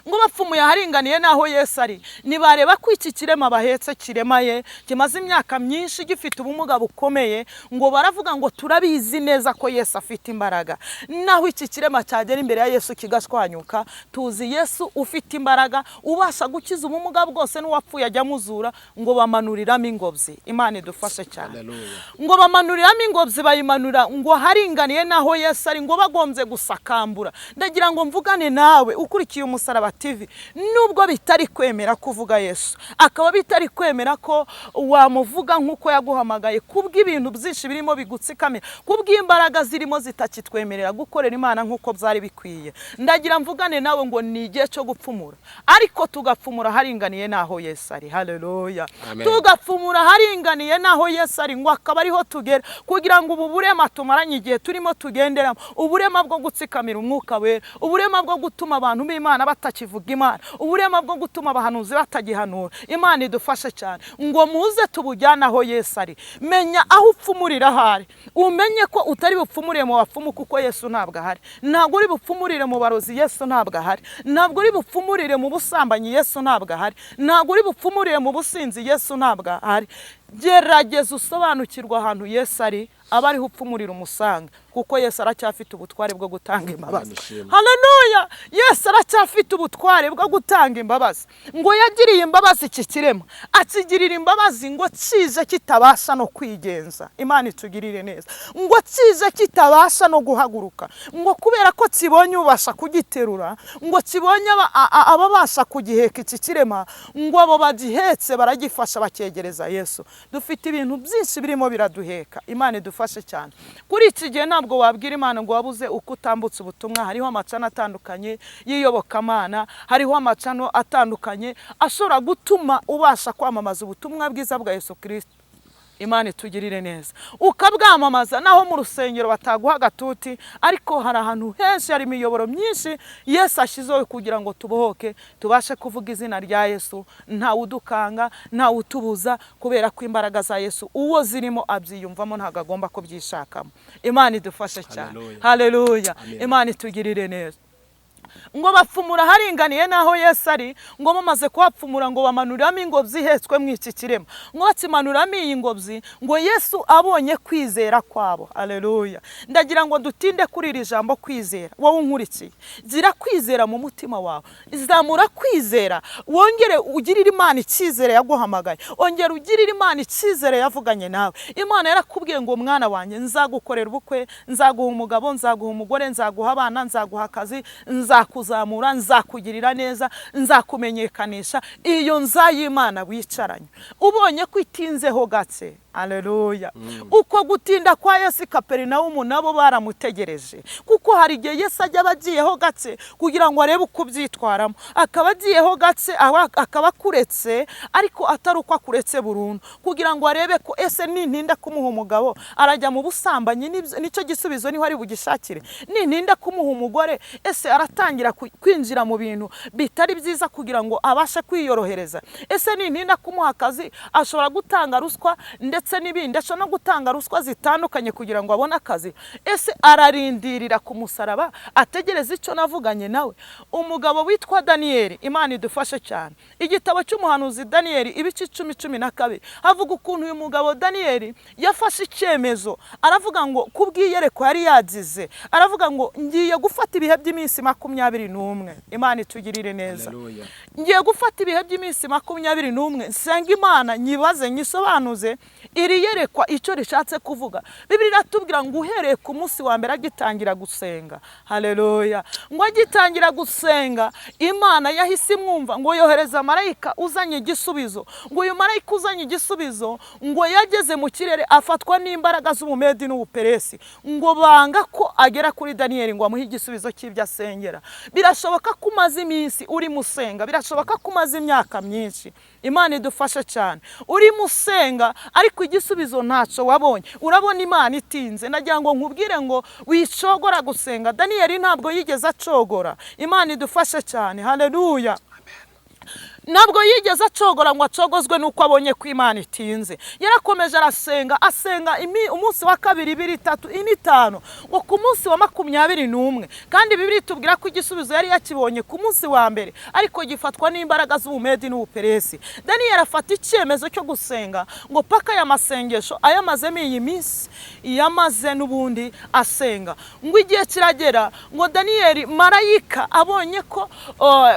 Ngo bapfumuye aharinganiye n'aho Yesu ari, ntibareba ko iki kirema bahetse kiremaye, kimaze imyaka myinshi gifite ubumuga bukomeye, ngo baravuga ngo turabizi neza ko Yesu afite imbaraga. Naho iki kirema cyagera imbere ya Yesu kigashwanyuka, tuzi Yesu ufite imbaraga ubasha gukiza ubumuga bwose, n'uwapfuye ajya amuzura. Ngo bamanuriramo ingobyi. Imana idufashe cyane. Haleluya. Ngo bamanuriramo ingobyi, bayimanura ngo haringaniye n'aho Yesu ari, ngo bagombye gusakambura. Ndagira ngo mvugane nawe ukurikiye Umusaraba TV, nubwo bitari kwemera kuvuga Yesu, akaba bitari kwemera ko wamuvuga nk'uko yaguhamagaye, kubw'ibintu byinshi birimo bigutsikamira, kubw'imbaraga zirimo zitakitwemerera gukorera Imana nk'uko byari bikwiye, ndagira mvugane nawe ngo ni igihe cyo gupfumura, ariko tugapfumura haringaniye n'aho Yesu ari. Haleluya. Amen. Tugapfumura haringaniye n'aho Yesu ari, ngo akaba ariho tugera, kugira ngo ubu burema tumaranye igihe turimo tugenderamo, uburema bwo gutsikamira Umwuka Wera, uburema bwo gutuma abantu b'Imana batakivuga Imana, uburema bwo gutuma abahanuzi batagihanura. Imana idufashe cyane. Ngo muze tubujyane aho Yesu ari. Menya aho upfumurira ahari, umenye ko utari bupfumurire mu bapfumu kuko Yesu ntabwo ahari, ntabwo uri bupfumurire mu barozi, Yesu ntabwo ahari, ntabwo uri bupfumurire mu busambanyi, Yesu ntabwo ahari, ntabwo uri bupfumurire mu businzi, Yesu ntabwo ahari. Gerageza usobanukirwe ahantu Yesu ari, aba ariho upfumurira umusanga, kuko Yesu aracyafite ubutware bwo gutanga imbabazi. Imana ishimwe. Haleluya. Yesu aracyafite ubutware bwo gutanga imbabazi. Ngo yagiriye imbabazi iki kirema, akigirira imbabazi ngo kize kitabasha no kwigenza. Imana itugirire neza. Ngo kize kitabasha no guhaguruka, ngo kubera ko kibonye ubasha kugiterura, ngo kibonye ababasha kugiheka iki kirema, ngo abo bagihetse baragifasha bakegereza Yesu. Dufite ibintu byinshi birimo biraduheka. Imana idufashe cyane. Kuri iki gihe ntabwo wabwira Imana ngo wabuze uko utambutse ubutumwa. Hariho amacano atandukanye y'iyobokamana, hariho amacano atandukanye ashobora gutuma ubasha kwamamaza ubutumwa bwiza bwa Yesu Kristo. Imana itugirire neza. Ukabwamamaza naho mu rusengero bataguha agatuti, ariko hari ahantu henshi hari imiyoboro myinshi Yesu ashyizeho kugira ngo tubohoke, tubashe kuvuga izina rya Yesu, ntawe udukanga, ntawe utubuza, kubera ko imbaraga za Yesu uwo zirimo abyiyumvamo, ntabwo agomba kubyishakamo. Imana idufashe cyane. Haleluya. Imana itugirire neza. Ngo bapfumura haringaniye naho Yesu ari, ngo bamaze kuhapfumura ngo bamanuramo ingobyi ihetswe mu iki kirema, ngo bakimanuramo iyi ngobyi, ngo Yesu abonye kwizera kwabo. Haleluya. Ndagira ngo dutinde kuri iri jambo kwizera. Wowe unkurikiye, gira kwizera mu mutima wawe, zamura kwizera, wongere ugirire Imana icyizere yaguhamagaye, ongera ugirire Imana icyizere yavuganye nawe. Imana yarakubwiye ngo mwana wanjye nzagukorera ubukwe, nzaguha umugabo, nzaguha umugore, nzaguha abana, nzaguha akazi, nzakuzamura, nzakugirira neza, nzakumenyekanisha. Iyo nzayimana wicaranye ubonye ko itinzeho gake. Haleluya. Uko gutinda kwa Yesu Kaperinawumu nabo baramutegereje, kuko hari igihe Yesu ajya abagiyeho gake kugira ngo arebe uko ubyitwaramo, akaba agiyeho gake, akaba akuretse, ariko atari uko akuretse burundu, kugira ngo arebe ko ese nintinda kumuha umugabo arajya mu busambanyi, nicyo gisubizo niho ari bugishakire. Nintinda kumuha umugore, ese aratangira kwinjira mu bintu bitari byiza kugira ngo abashe kwiyorohereza. Ese nintinda kumuha akazi ashobora gutanga ruswa ndetse n'ibindi, ashobora no gutanga ruswa zitandukanye kugira ngo abone akazi. Ese ararindirira ku musaraba ategereza icyo navuganye nawe? Umugabo witwa Daniyeli, Imana idufashe cyane. Igitabo cy'umuhanuzi Daniyeli ibice 10:12 havuga ukuntu uyu mugabo Daniyeli yafashe icyemezo, aravuga ngo kubw'iyerekwa yari yagize, aravuga ngo ngiye gufata ibihe by'iminsi 21. Imana itugirire neza. Ngiye gufata ibihe by'iminsi 21 nsenga Imana, nyibaze, nyisobanuze iri yerekwa icyo rishatse kuvuga. Bibiliya iratubwira ngo uhereye ku munsi wa mbere agitangira gusenga, haleluya, ngo agitangira gusenga Imana yahise imwumva, ngo yohereza marayika uzanye igisubizo. Ngo uyu marayika uzanye igisubizo ngo yageze mu kirere afatwa n'imbaraga z'Ubumedi n'Ubuperesi, ngo banga ko agera kuri Daniyeli ngo amuhe igisubizo cy'ibyo asengera. Birashoboka ko umaze iminsi urimo usenga, birashoboka ko umaze imyaka myinshi, Imana idufashe cyane, urimo usenga ariko igisubizo ntacyo wabonye, urabona Imana itinze. Nagira ngo nkubwire ngo wicogora gusenga. Daniyeli ntabwo yigeze acogora. Imana idufashe cyane. Haleluya. Ntabwo yigeze acogora ngo acogozwe nuko abonye ko Imana itinze. Yarakomeje arasenga, asenga umunsi wa kabiri, 2, 3, 4, 5, ngo ku munsi wa 21. Kandi Bibiliya itubwira ko igisubizo yari yakibonye ku munsi wa mbere, ariko gifatwa n'imbaraga z'Ubumedi n'Ubuperesi. Daniyeli afata icyemezo cyo gusenga, ngo paka aya masengesho ayamazemo iyi minsi yamaze n'ubundi asenga. Ngo igihe kiragera ngo Daniyeli marayika abonye ko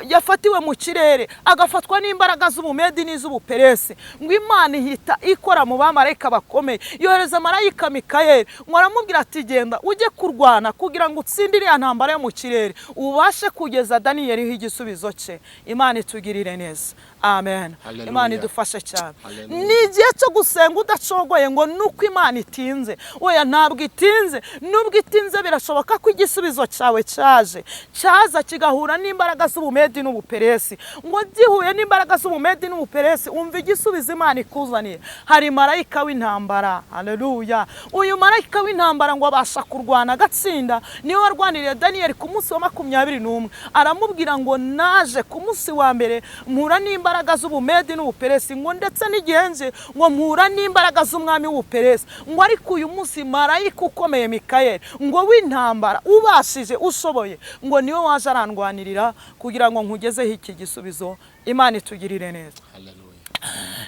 yafatiwe mu kirere, agafatwa n'imbaraga z'Ubumedi n'iz'Ubuperesi, ngo Imana ihita ikora mu bamarayika bakomeye, yohereza marayika Mikayeli, ngo aramubwira ati genda ujye kurwana kugira ngo utsinde iriya ntambara yo mu kirere, ubashe kugeza Daniyeli igisubizo cye. Imana itugirire neza. Amen. Imana idufashe cyane. Ni igihe cyo gusenga udacogoye ngo nuko Imana itinze. Oya, ntabwo itinze. Nubwo itinze birashoboka ko igisubizo cyawe cyaje, cyaza kigahura n'imbaraga z'Ubumedi n'Ubuperesi. Ngo gihuye n'imbaraga z'Ubumedi n'Ubuperesi, umva igisubizo Imana ikuzaniye. Hari marayika w'intambara. Haleluya. Uyu marayika w'intambara ngo abasha kurwana agatsinda, niwe warwaniriye Daniyeli ku munsi wa 21. Aramubwira ngo naje ku munsi wa mbere mpura n'imbaraga z'Ubumedi n'Ubuperesi, ngo ndetse n'igihe nje ngo mpura n'imbaraga z'umwami w'Ubuperesi, ngo ariko uyu munsi marayika ukomeye Mikayeli ngo w'intambara ubashije ushoboye, ngo niwe waje arandwanirira kugira ngo nkugezeho iki gisubizo. Imana itugirire neza.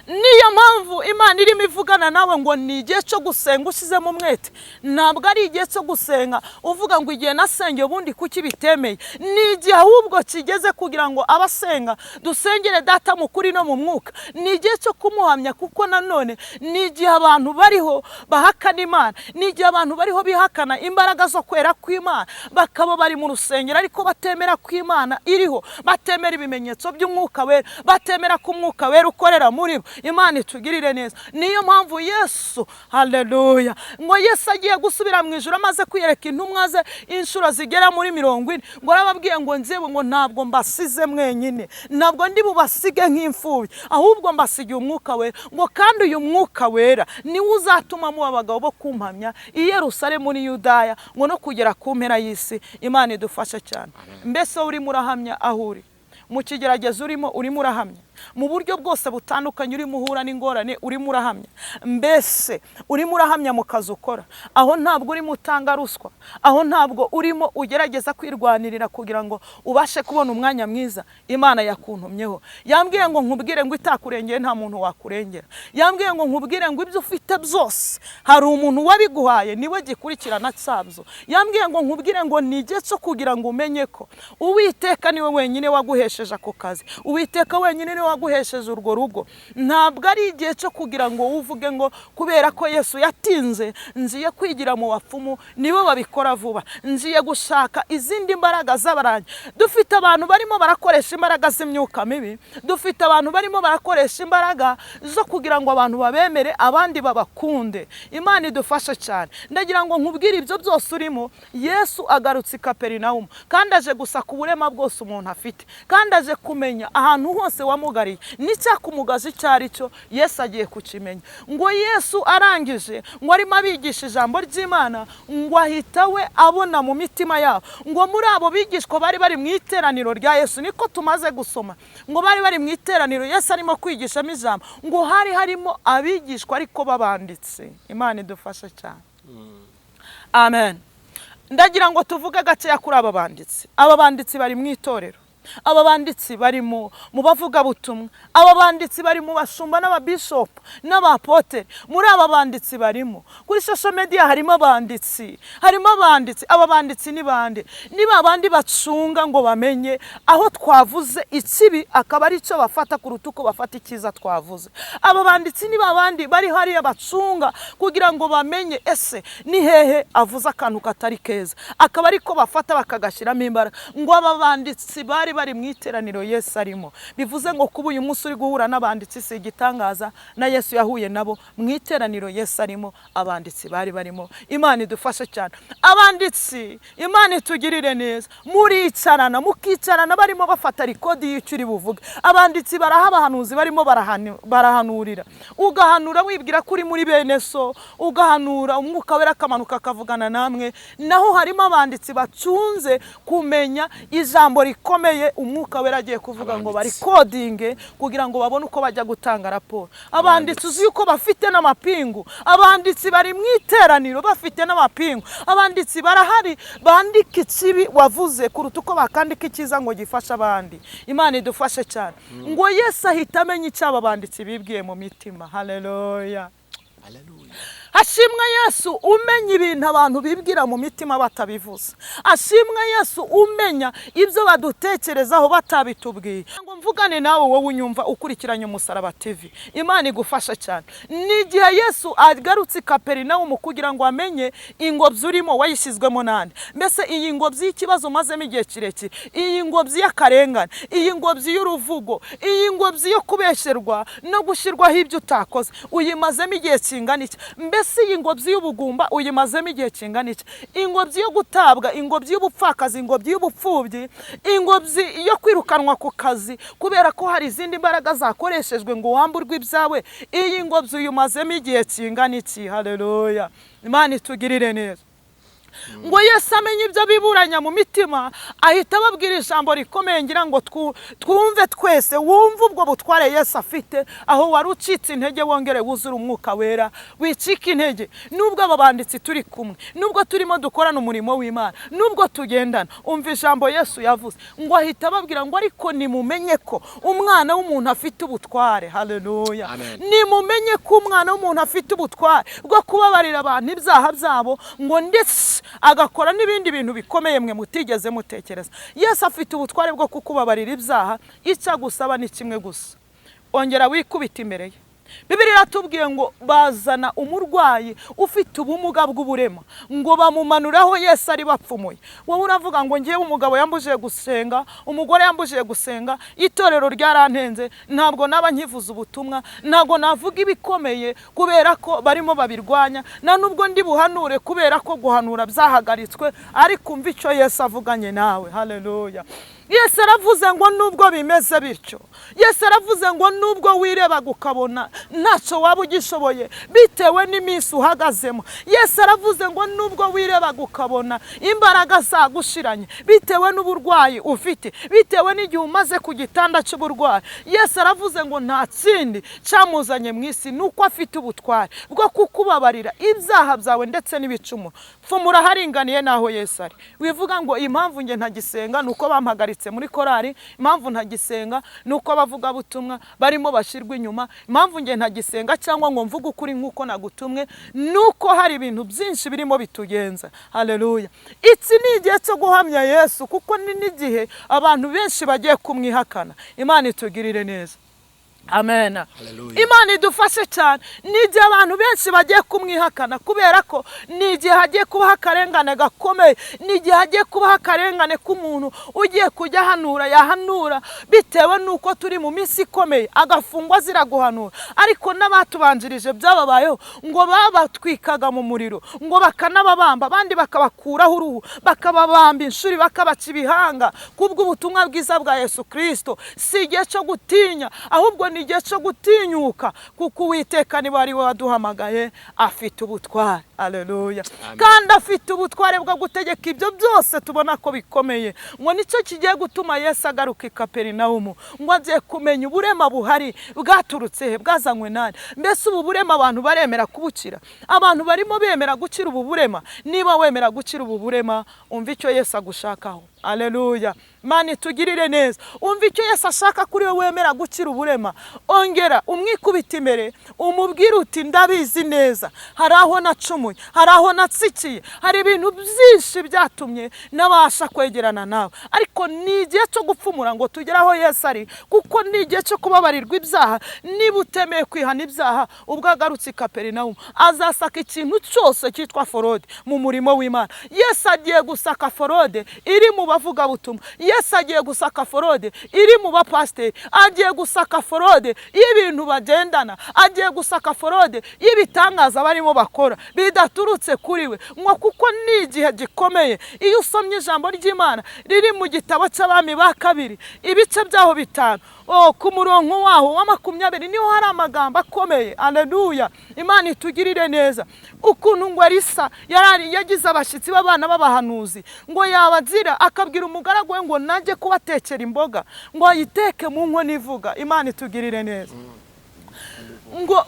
Niyo mpamvu Imana irimo ivugana nawe ngo ni igihe cyo gusenga ushyizemo umwete. Ntabwo ari igihe cyo gusenga uvuga ngo igihe nasengeye ubundi kuki bitemeye. Ni igihe ahubwo kigeze kugira ngo abasenga dusengere data mu kuri no mu mwuka. Ni igihe cyo kumuhamya, kuko nanone ni igihe abantu bariho bahakana Imana, ni igihe abantu bariho bihakana imbaraga zo kwera kw'Imana, bakaba bari mu rusengero ariko batemera kw'Imana iriho, batemera ibimenyetso by'umwuka wera, batemera ko umwuka wera ukorera muri bo. Imana itugirire neza. Niyo mpamvu Yesu, haleluya, ngo Yesu agiye gusubira mu ijuru amaze kwiyereka intumwa ze inshuro zigera muri 40, ngo arababwiye ngo nzewe ngo ntabwo mbasize mwenyine, ntabwo ndi bubasige nk'imfubyi, ahubwo mbasigiye umwuka wera, ngo kandi uyu mwuka wera niwe uzatuma muba abagabo bo kumpamya i Yerusalemu n'i Yudaya, ngo no kugera ku mpera y'isi. Imana idufashe cyane. Mbese urimo urahamya aho uri, mu kigeragezo urimo, urimo urahamya mu buryo bwose butandukanye, urimo uhura n'ingorane, urimo urahamya. Mbese urimo urahamya mu kazi ukora, aho ntabwo urimo utanga ruswa, aho ntabwo urimo ugerageza kwirwanirira kugira ngo ubashe kubona umwanya mwiza. Imana yakuntumyeho, yambwiye ngo nkubwire ngo itakurengeye nta muntu wakurengera. Yambwiye ngo nkubwire ngo ibyo ufite byose hari umuntu wabiguhaye, niwe gikurikirana cyabyo. Yambwiye ngo nkubwire ngo ni igihe cyo kugira ngo umenye ko Uwiteka niwe wenyine waguhesheje ako kazi, Uwiteka wenyine niwe waguhesheje urwo rugo. Ntabwo ari igihe cyo kugira ngo uvuge ngo kubera ko Yesu yatinze ngiye kwigira mu bapfumu nibo babikora vuba, ngiye gushaka izindi mbaraga z'abarangi. Dufite abantu barimo barakoresha imbaraga z'imyuka mibi, dufite abantu barimo barakoresha imbaraga zo kugira ngo abantu babemere abandi babakunde. Imana idufashe cyane. Ndagira ngo nkubwire ibyo byose urimo, Yesu agarutse i Kaperinawumu kandi aje gusaka uburema bwose umuntu afite, kandi aje kumenya ahantu hose wamugariye n'icyakumugaza icyo ari cyo, Yesu agiye kukimenya. Ngo Yesu arangije ngo arimo abigisha ijambo ry'Imana, ngo ahita we abona mu mitima yabo, ngo muri abo bigishwa bari bari mu iteraniro rya Yesu, niko tumaze gusoma, ngo bari bari mu iteraniro Yesu arimo kwigishamo ijambo, ngo hari harimo abigishwa ariko babanditse. Imana idufashe cyane. Amen. Ndagira ngo tuvuge gakeya kuri aba banditsi. Aba banditsi bari mu itorero, aba banditsi bari mu bavugabutumwa, aba banditsi bari mu bashumba n'ababishopu n'abapotere. Muri aba banditsi barimo kuri social media harimo abanditsi, harimo abanditsi. Aba banditsi ni bande? Ni babandi bacunga ngo bamenye aho twavuze ikibi akaba ari cyo bafata kuruta uko bafata icyiza twavuze. Aba banditsi ni babandi bari hariya bacunga kugira ngo bamenye ese ni hehe avuze akantu katari keza, akaba ariko bafata bakagashyiramo imbaraga. Ngo aba banditsi bari bari mu iteraniro Yesu arimo. Bivuze ngo kuba uyu munsi uri guhura n'abanditsi si igitangaza, na Yesu yahuye nabo mu iteraniro Yesu arimo, abanditsi bari barimo. Imana idufashe cyane. Abanditsi, Imana itugirire neza. Muricarana, mukicarana barimo bafata rikodi y'icyo uri buvuge. Abanditsi baraha abahanuzi barimo barahanurira. Ugahanura wibwira ko uri muri bene so, ugahanura umwuka wera akamanuka akavugana namwe. Naho harimo abanditsi bacunze kumenya ijambo rikomeye umwuka wera agiye kuvuga ngo barikodinge kugira ngo babone uko bajya gutanga raporo. Abanditsi uzi yuko bafite n'amapingu, abanditsi bari mu iteraniro bafite n'amapingu. Abanditsi barahari bandika ikibi wavuze kuruta uko bakandika icyiza ngo gifashe abandi. Imana idufashe cyane. Ngo Yesu ahita amenya icyo aba banditsi bibwiye mu mitima. Haleluya. Ashimwe Yesu umenya ibintu abantu bibwira mu mitima batabivuze. Ashimwe Yesu umenya ibyo badutekerezaho batabitubwiye. Ngo mvugane nawe wowe unyumva ukurikiranye Umusaraba TV, Imana igufasha cyane. N'igihe Yesu agarutse i Kaperinawumu kugira ngo amenye ingobyi urimo wayishyizwemo nande. Mbese iyi ngobyi y'ikibazo umazemo igihe kirekire, iyi ngobyi y'akarengane, iyi ngobyi y'uruvugo, iyi ngobyi yo kubesherwa no gushyirwaho ibyo utakoze, uyimazemo igihe kingana iki? Mbese iyi ngobyi y'ubugumba uyimazemo igihe kingana iki? Ingobyi yo gutabwa, ingobyi y'ubupfakazi, ingobyi y'ubupfubyi, ingobyi yo kwirukanwa ku kazi kubera ko hari izindi mbaraga zakoreshejwe ngo wamburwe ibyawe, iyi ngobyi uyimazemo igihe kingana iki? Haleluya. Imana itugirire neza. Ngo Yesu amenye ibyo biburanya mu mitima, ahita ababwira ijambo rikomeye ngira ngo twumve twese. Wumve ubwo butware Yesu afite, aho wari ucitse intege wongere wuzure umwuka wera, wicike intege. Nubwo aba banditsi turi kumwe, nubwo turimo dukorana umurimo w'Imana, nubwo tugendana, umva ijambo Yesu yavuze. Ngo ahita ababwira ngo ariko nimumenye ko umwana w'umuntu afite ubutware. Haleluya. Nimumenye ko umwana w'umuntu afite ubutware bwo kubabarira abantu ibyaha byabo, ngo ndetse agakora n'ibindi bintu bikomeye mwe mutigeze mutekereza. Yesu afite ubutware bwo kukubabarira ibyaha, icyo agusaba ni kimwe gusa: ongera wikubita imbere ye, Bibiliya iratubwiye ngo bazana umurwayi ufite ubumuga bw'uburema, ngo bamumanuraho Yesu ari bapfumuye. Wowe uravuga ngo ngewe umugabo yambujije gusenga, umugore yambujije gusenga, itorero ryarantenze, ntabwo naba nkivuza ubutumwa, ntabwo navuga ibikomeye kubera ko barimo babirwanya, nta nubwo ndi buhanure kubera ko guhanura byahagaritswe. Ariko umva icyo Yesu avuganye nawe. Haleluya. Yesu aravuze ngo nubwo bimeze bityo, Yesu aravuze ngo nubwo wirebaga ukabona ntacyo waba ugishoboye bitewe n'iminsi uhagazemo, Yesu aravuze ngo nubwo wirebaga ukabona imbaraga zagushiranye bitewe n'uburwayi ufite, bitewe n'igihe umaze ku gitanda cy'uburwayi, Yesu aravuze ngo nta kindi cyamuzanye mu isi nuko afite ubutware bwo kukubabarira ibyaha byawe ndetse n'ibicumuro. Pfumura haringaniye n'aho Yesu ari. Wivuga ngo impamvu nge ntagisenga nuko bampagaritse muri korari, impamvu ntagisenga nuko abavugabutumwa barimo bashyirwa inyuma, impamvu nge ntagisenga cyangwa ngo mvuge ukuri nk'uko nagutumwe nuko hari ibintu byinshi birimo bitugenza. Haleluya. Iki ni igihe cyo guhamya Yesu, kuko ni n'igihe abantu benshi bagiye kumwihakana. Imana itugirire neza. Amen. Imana idufashe cyane. Ni igihe abantu benshi bagiye kumwihakana, kubera ko ni igihe hagiye kubaho akarengane gakomeye, ni igihe hagiye kubaho akarengane k'umuntu ugiye kujya ahanura yahanura bitewe n'uko turi mu minsi ikomeye, agafungwa azira guhanura. Ariko n'abatubanjirije byababayeho, ngo babatwikaga mu muriro, ngo bakanababamba, abandi bakabakuraho uruhu, bakababamba inshuri, bakabaca ibihanga kubw'ubutumwa bwiza bwa Yesu Kristo. Si igihe cyo gutinya, ahubwo ni igihe cyo gutinyuka, kuko Uwiteka niba ari we waduhamagaye afite ubutware. Haleluya. Kandi afite ubutware bwo gutegeka ibyo byose tubona ko bikomeye. Ngo nicyo kigiye gutuma Yesu agaruka i Kaperinawumu, ngo agiye kumenya uburema buhari bwaturutse he, bwazanywe nani. Mbese ubu burema abantu baremera kubukira? Abantu barimo bemera gukira ubu burema? Niba wemera gukira ubu burema, umva icyo Yesu agushakaho. Haleluya. Imana itugirire neza. Umva icyo Yesu ashaka kuri wowe wemera gukira uburema. Ongera umwikubita imbere, umubwire uti ndabizi neza, hari aho nacumuye, hari aho natsikiye, hari ibintu byinshi byatumye nabasha kwegerana nawe. Ariko ni igihe cyo gupfumura ngo tugere aho Yesu ari, kuko ni igihe cyo kubabarirwa ibyaha. Niba utemeye kwihana ibyaha, ubwo agarutse i Kaperinawumu azasaka ikintu cyose cyitwa forode mu murimo w'Imana. Yesu agiye gusaka forode iri mu bavugabutumwa, Yesu agiye gusaka forode iri mu bapasiteri, agiye gusaka forode y'ibintu bagendana, agiye gusaka forode y'ibitangaza barimo bakora bidaturutse kuri we. Ngo kuko ni igihe gikomeye. Iyo usomye ijambo ry'Imana riri mu gitabo cy'Abami ba kabiri ibice byaho 5, ku murongo waho wa 20 niho hari amagambo akomeye. Haleluya. Imana itugirire neza. Ukuntu ngo Elisa yarari yagize abashyitsi b'abana b'abahanuzi, ngo yabazira akabwira umugaragu we ngo najye kubatekera imboga, ngo ayiteke mu nkono ivuga. Imana itugirire neza. Ngo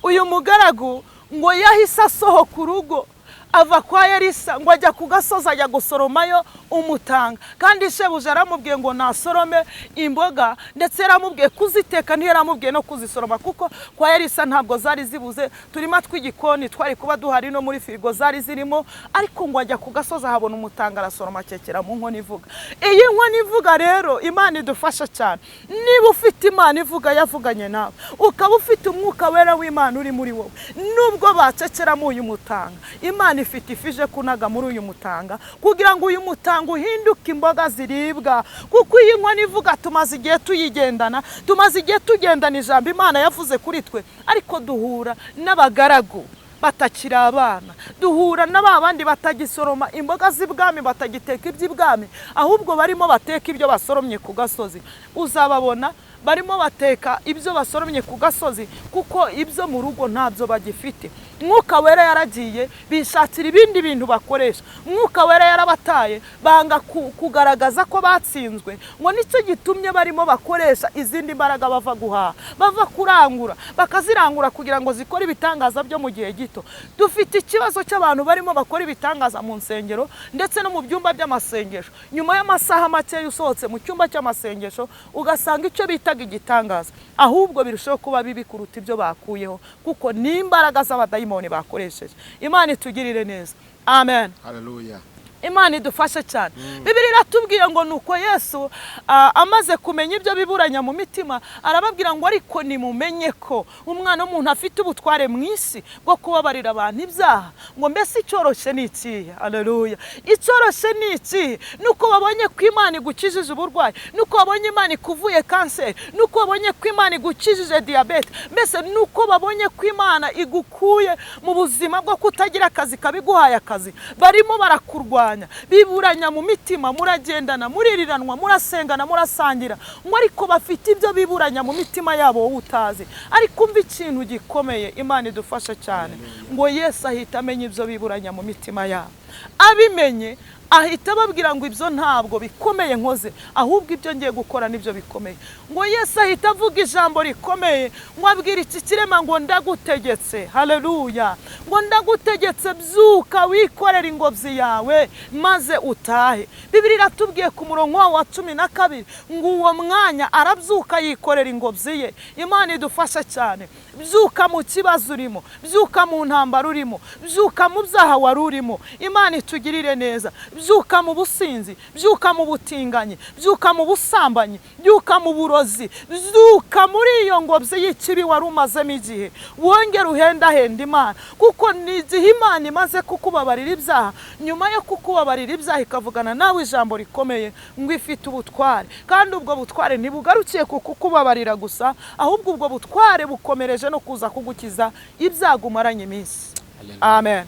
uyu mugaragu ngo yahise asohoka urugo ava kwa Elisa, ngo ajya ku gasozi ajya gusoromayo umutanga. Kandi shebuja aramubwiye ngo nasorome imboga, ndetse yaramubwiye kuziteka, ntiyaramubwiye no kuzisoroma, kuko kwa Elisa ntabwo zari zibuze, turima tw'igikoni twari kuba duhari no muri firigo zari zirimo. Ariko ngo ajya ku gasozi ahabona umutanga, arasoroma akekera mu nkono ivuga. Iyi nkono ivuga rero Imana idufasha cyane. Niba ufite Imana ivuga yavuganye nawe, ukaba ufite umwuka wera w'Imana uri muri wowe, nubwo bacekeramo uyu mutanga, Imana ifite ifije kunaga muri uyu mutanga kugira ngo uyu mutanga uhinduke imboga ziribwa. Kuko iyi nkono ivuga tumaze igihe tuyigendana, tumaze igihe tugendana ijambo Imana yavuze kuri twe, ariko duhura n'abagaragu batakiri abana, duhura na ba bandi batagisoroma imboga z'ibwami, batagiteka iby'ibwami, ahubwo barimo bateka ibyo basoromye ku gasozi. Uzababona barimo bateka ibyo basoromye ku gasozi, kuko ibyo mu rugo ntabyo bagifite. Mwuka wera yaragiye, bishakira ibindi bintu bakoresha. Mwuka wera yarabataye, banga kugaragaza ko batsinzwe. Ngo nicyo gitumye barimo bakoresha izindi mbaraga bava guhaha, bava kurangura, bakazirangura kugira ngo zikore ibitangaza byo mu gihe gito. Dufite ikibazo cy'abantu barimo bakora ibitangaza mu nsengero ndetse no mu byumba by'amasengesho. Nyuma y'amasaha make usohotse mu cyumba cy'amasengesho ugasanga icyo bitaga igitangaza ahubwo birushaho kuba bibi kuruta ibyo bakuyeho, kuko ni imbaraga z'abadayimoni bakoresheje. Imana itugirire neza. Amen. Haleluya. Imana idufashe cyane. Bibiri iratubwiye ngo nuko Yesu amaze kumenya ibyo biburanya mu mitima, arababwira ngo ariko nimumenye ko umwana w'umuntu afite ubutware mu isi bwo kubabarira abantu ibyaha. Ngo mbese icyoroshye ni ikihe? Haleluya. Icyoroshye ni ikihe? Nuko babonye ko Imana igukijije uburwayi, nuko babonye Imana ikuvuye kanseri, nuko babonye ko Imana igukijije diyabete, mbese nuko babonye ko Imana igukuye mu buzima bwo kutagira akazi kabiguhaye akazi, barimo barakurwanya, biburanya mu mitima, muragendana, muririranwa, murasengana, murasangira, ngo ariko bafite ibyo biburanya mu mitima yabo wowe utazi. Ariko umva ikintu gikomeye, Imana idufashe cyane, ngo Yesu ahita amenya ibyo biburanya mu mitima yabo. Abimenye ahita ababwira ngo ibyo ntabwo bikomeye nkoze, ahubwo ibyo ngiye gukora nibyo bikomeye. Ngo Yesu ahita avuga ijambo rikomeye, ngo abwira iki kirema ngo ndagutegetse. Haleluya. Ngo ndagutegetse, byuka wikorere ingobyi yawe maze utahe. Bibiri iratubwiye ku murongo wa 12 ngo uwo mwanya arabyuka yikorera ingobyi ye. Imana idufasha cyane. Byuka mu kibazo urimo, byuka mu ntambara urimo, byuka mu byaha wari urimo. Imana itugirire neza. Byuka mu businzi, byuka mu butinganyi, byuka mu busambanyi, byuka mu burozi, byuka muri iyo ngobyi y'ikibi wari umazemo igihe, wongere uhendahenda Imana, kuko ni igihe Imana imaze kukubabarira ibyaha. Nyuma yo kukubabarira ibyaha ikavugana nawe ijambo rikomeye ngo ifite ubutware, kandi ubwo butware ntibugarukiye ku kukubabarira gusa, ahubwo ubwo butware bukomereje no kuza kugukiza ibyago umaranye iminsi. Amen.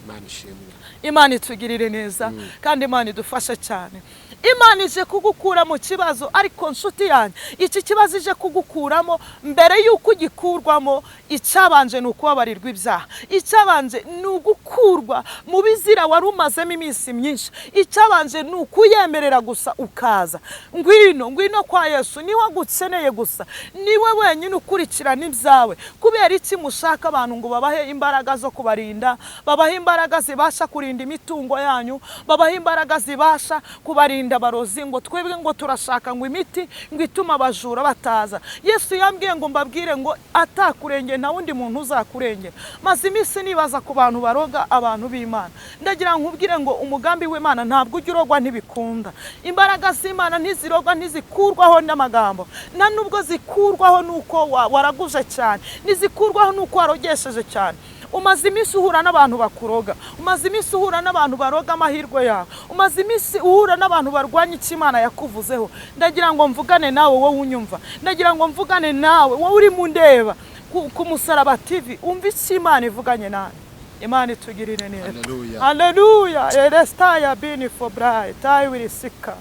Imana itugirire neza kandi Imana idufashe cyane. Imana ije kugukura mu kibazo, ariko nshuti yanjye, iki kibazo ije kugukuramo, mbere y'uko ugikurwamo, icyabanje ni ukubabarirwa ibyaha, icyabanje ni ugukurwa mu bizira wari umazemo iminsi myinshi, icyabanje ni ukuyemerera gusa ukaza. Ngwino, ngwino kwa Yesu, niwe agukeneye gusa, niwe wenyine ukurikirana ibyawe. Kubera iki mushaka abantu ngo babahe imbaraga zo kubarinda, babahe imbaraga zibasha kurinda imitungo yanyu, babahe imbaraga zibasha kubarinda abarozi, ngo twebwe ngo turashaka ngo imiti ngo ituma abajura bataza. Yesu yambwiye ngo mbabwire ngo atakurengera nta wundi muntu uzakurengera. Maze iminsi nibaza ku bantu baroga abantu b'Imana, ndagira nkubwire ngo umugambi w'Imana ntabwo ujya urogwa, ntibikunda. Imbaraga z'Imana ntizirogwa, ntizikurwaho n'amagambo, nta nubwo zikurwaho nuko waraguje cyane, ntizikurwaho nuko warogesheje cyane. Umaze iminsi uhura n'abantu bakuroga, umaze iminsi uhura n'abantu baroga amahirwe yawe, umaze iminsi uhura n'abantu barwanya icyo Imana yakuvuzeho. Ndagira ngo mvugane nawe wowe unyumva, ndagira ngo mvugane nawe wowe uri mu ndeba ku Musaraba TV, umva icyo Imana ivuganye nawe. Imana itugirire neza. Haleluya. Erestaya bini for bright I will sika.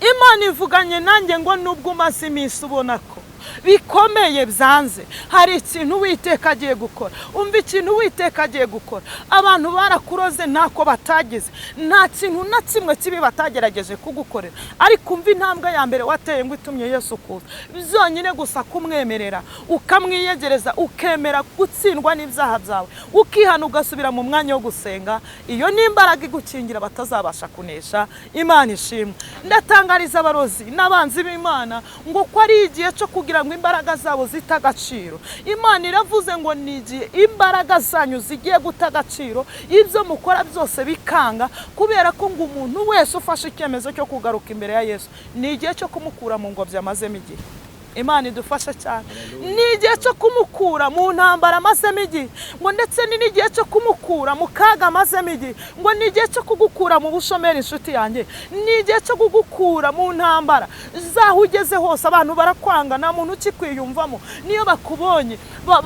Imana ivuganye nanjye ngo nubwo umaze iminsi ubona ko bikomeye byanze, hari ikintu Uwiteka agiye gukora. Umva ikintu Uwiteka agiye gukora. Abantu barakuroze ntako batagize, nta kintu na kimwe kibi batagerageje kugukorera, ariko umva intambwe ya mbere wateye ngo itumye Yesu kuza, byonyine gusa kumwemerera, ukamwiyegereza, ukemera gutsindwa n'ibyaha byawe, ukihana, ugasubira mu mwanya wo gusenga, iyo ni imbaraga igukingira batazabasha kunesha. Imana ishimwe. Ndatangariza abarozi n'abanzi b'Imana ngo ko ari igihe cyo kugira ngo imbaraga zabo zita agaciro. Imana iravuze ngo ni igihe imbaraga zanyu zigiye guta agaciro, ibyo mukora byose bikanga, kubera ko ngo umuntu wese ufashe icyemezo cyo kugaruka imbere ya Yesu, ni igihe cyo kumukura mu ngobyi amazemo igihe. Imana idufasha cyane. Ni igihe cyo kumukura mu ntambara amazemo igihe, ngo ndetse ni n'igihe cyo kumukura mu kaga amazemo igihe, ngo ni igihe cyo kugukura mu bushomeri inshuti yanjye, ni igihe cyo kugukura mu ntambara zaho ugeze hose abantu barakwanga, nta muntu ukikwiyumvamo, niyo bakubonye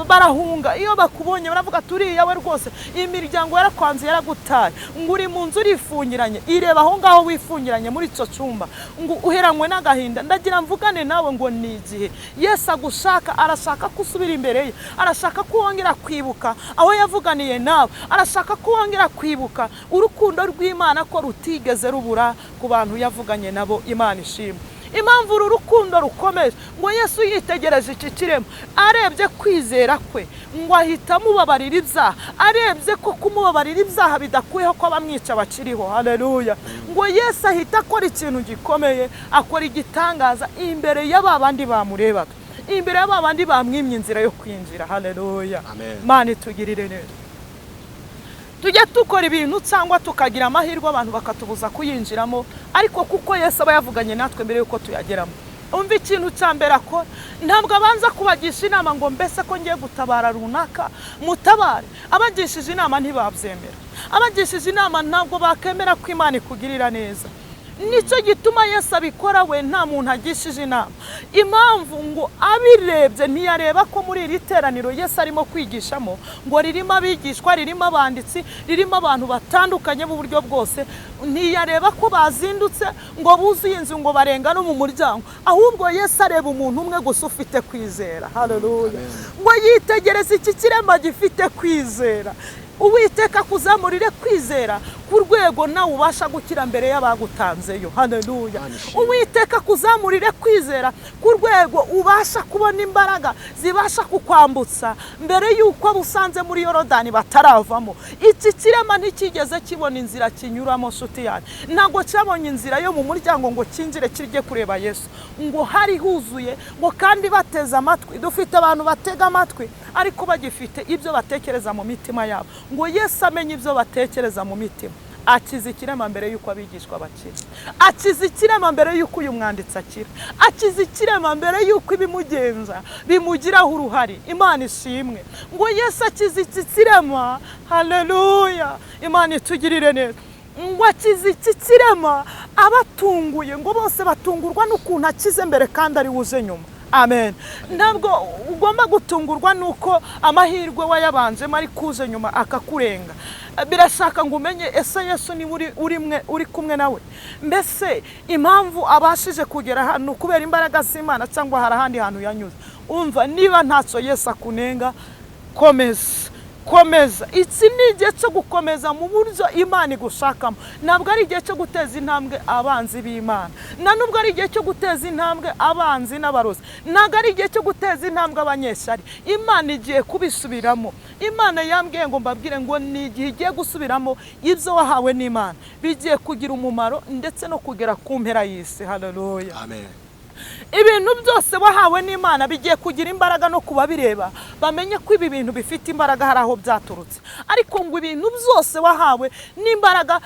barahunga, iyo bakubonye baravuga turiya we rwose imiryango yarakwanze yaragutaye, ngo uri mu nzu urifungiranye, ireba aho ngaho wifungiranye muri icyo cyumba, ngo uheranywe n'agahinda. Ndagira mvugane nawe ngo ni igihe Yesu agushaka, arashaka ko usubira imbere ye, arashaka ko wongera kwibuka aho yavuganiye nawe, arashaka ko wongera kwibuka urukundo rw'Imana ko rutigeze rubura ku bantu yavuganye nabo. Imana ishimwe. Impamvu uru rukundo rukomeje, ngo Yesu yitegereje iki kirema, arebye kwizera kwe, ngo ahita amubabarira ibyaha, arebye ko kumubabarira ibyaha bidakuyeho ko abamwica bakiriho. Haleluya. Ngo Yesu ahita akora ikintu gikomeye, akora igitangaza imbere y'aba bandi bamurebaga, imbere y'aba bandi bamwimye inzira yo kwinjira. Haleluya. Imana itugirire neza. Tujya dukora ibintu cyangwa tukagira amahirwe abantu bakatubuza kuyinjiramo, ariko kuko Yesu aba yavuganye natwe mbere y'uko tuyageramo. Umva ikintu cya mbere akora, ntabwo abanza kubagisha inama ngo mbese ko ngiye gutabara runaka mutabare. Abagishije inama ntibabyemera, abagishije inama ntabwo bakemera ko Imana ikugirira neza. Nicyo gituma Yesu abikora we nta muntu agishije inama. Impamvu ngo abirebye ntiyareba ko muri iri teraniro Yesu arimo kwigishamo ngo ririmo abigishwa, ririmo abanditsi, ririmo abantu batandukanye b'uburyo bwose, ntiyareba ko bazindutse ngo buzuye inzu ngo barenga no mu muryango, ahubwo Yesu areba umuntu umwe gusa ufite kwizera. Haleluya! Ngo yitegereze iki kirema gifite kwizera. Uwiteka kuzamurire kwizera ku rwego nawe ubasha gukira mbere y'abagutanzeyo. Haleluya! Uwiteka kuzamurire kwizera ku rwego ubasha kubona imbaraga zibasha kukwambutsa mbere y'uko abo usanze muri Yorodani bataravamo. Iki kirema ntikigeze kibona inzira kinyuramo, nshuti yanjye. Ntabwo cyabonye inzira yo mu muryango ngo kinjire kijye kureba Yesu, ngo hari huzuye, ngo kandi bateze amatwi. Dufite abantu batega amatwi ariko bagifite ibyo batekereza mu mitima yabo, ngo Yesu amenye ibyo batekereza mu mitima. Akiza ikirema mbere y'uko abigishwa bakira, akiza ikirema mbere y'uko uyu mwanditsi akira, akiza ikirema mbere y'uko ibimugenza bimugiraho uruhare. Imana ishimwe. Ngo Yesu akiza iki kirema. Haleluya! Imana itugirire neza. Ngo akiza iki kirema abatunguye, ngo bose batungurwa n'ukuntu akize mbere kandi ari wuze nyuma. Amen. Ntabwo ugomba gutungurwa nuko amahirwe wayabanjemo ariko uje nyuma akakurenga. Birashaka ngo umenye ese Yesu niba uri kumwe nawe, mbese impamvu abashije kugera hano kubera imbaraga z'Imana cyangwa hari ahandi hantu yanyuze. Umva, niba ntacyo Yesu akunenga, komeza, komeza. Iki ni igihe cyo gukomeza mu buryo Imana igushakamo. Ntabwo ari igihe cyo guteza intambwe abanzi b'Imana, nta nubwo ari igihe cyo guteza intambwe abanzi n'abarozi, ntabwo ari igihe cyo guteza intambwe abanyeshyari. Imana igiye kubisubiramo. Imana yambwiye ngo mbabwire ngo ni igihe igiye gusubiramo ibyo wahawe n'Imana, bigiye kugira umumaro ndetse no kugera ku mpera y'isi. Haleluya! Amen. Ibintu byose wahawe n'Imana bigiye kugira imbaraga no kubabireba bamenye ko ibi bintu bifite imbaraga, hari aho byaturutse. Ariko ngo ibintu byose wahawe n'imbaraga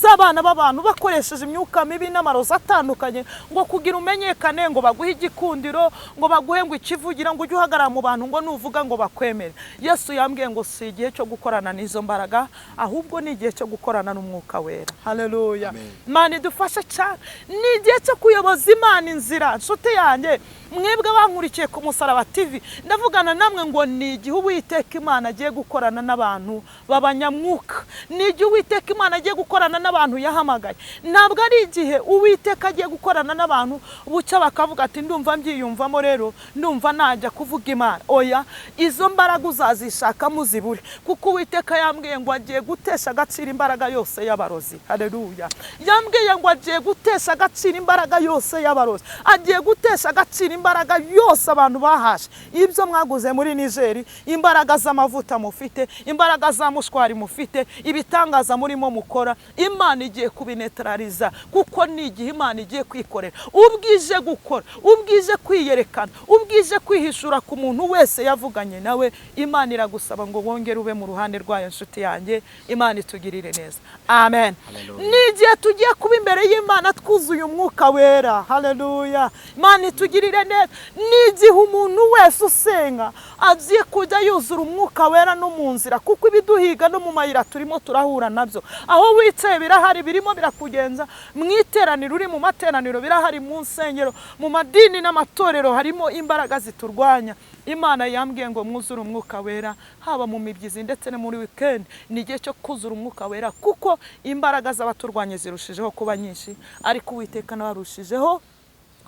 z'abana b'abantu bakoresheje imyuka mibi n'amarozi atandukanye, ngo kugira umenyekane, ngo baguhe igikundiro, ngo baguhe ngo ikivugira, ngo ujye uhagarara mu bantu ngo nuvuga ngo bakwemere. Yesu yambwiye ngo si igihe cyo gukorana n'izo mbaraga, ahubwo ni igihe cyo gukorana n'Umwuka Wera. Haleluya! Imana idufashe cyane. Ni igihe cyo kuyoboza Imana inzira. Nshuti yanjye, mwebwe bankurikiye ku Musaraba TV, ndavugana namwe ngo ni igihe Uwiteka Imana agiye gukorana n'abantu b'abanyamwuka, ni igihe Uwiteka Imana agiye gukorana n'abantu yahamagaye. Ntabwo ari igihe Uwiteka agiye gukorana n'abantu bucya bakavuga ati ndumva mbyiyumvamo rero, ndumva najya kuvuga Imana. Oya, izo mbaraga uzazishaka muzibure, kuko Uwiteka yambwiye ngo agiye gutesha agaciro imbaraga yose y'abarozi. Haleluya! Yambwiye ngo agiye gutesha agaciro imbaraga yose y'abarozi, agiye gutesha agaciro imbaraga yose abantu bahashe, ibyo mwaguze muri Nigeri, imbaraga z'amavuta mufite, imbaraga za mushwari mufite, ibitangaza murimo mukora, Imana igiye kubinetraliza, kuko ni igihe Imana igiye kwikorera. Ubwije gukora, ubwije kwiyerekana, ubwije kwihishura ku muntu wese yavuganye nawe, Imana iragusaba ngo wongere ube mu ruhande rwayo. Nshuti yanjye, Imana itugirire neza. Amen. Ni igihe tugiye kuba imbere y'Imana twuzuye Umwuka Wera. Haleluya! Imana itugirire neza. Ni igihe umuntu wese usenga agiye kujya yuzura Umwuka Wera no mu nzira, kuko ibiduhiga no mu mayira turimo turahura nabyo. Aho wicaye birahari, birimo birakugenza mu iteraniro, uri mu materaniro birahari, mu nsengero, mu madini n'amatorero harimo imbaraga ziturwanya. Imana yambwiye ngo mwuzure Umwuka Wera, haba mu mibyizi ndetse no muri weekend. Ni igihe cyo kuzura Umwuka Wera, kuko imbaraga z'abaturwanya zirushijeho kuba nyinshi, ariko Uwiteka nawe arushijeho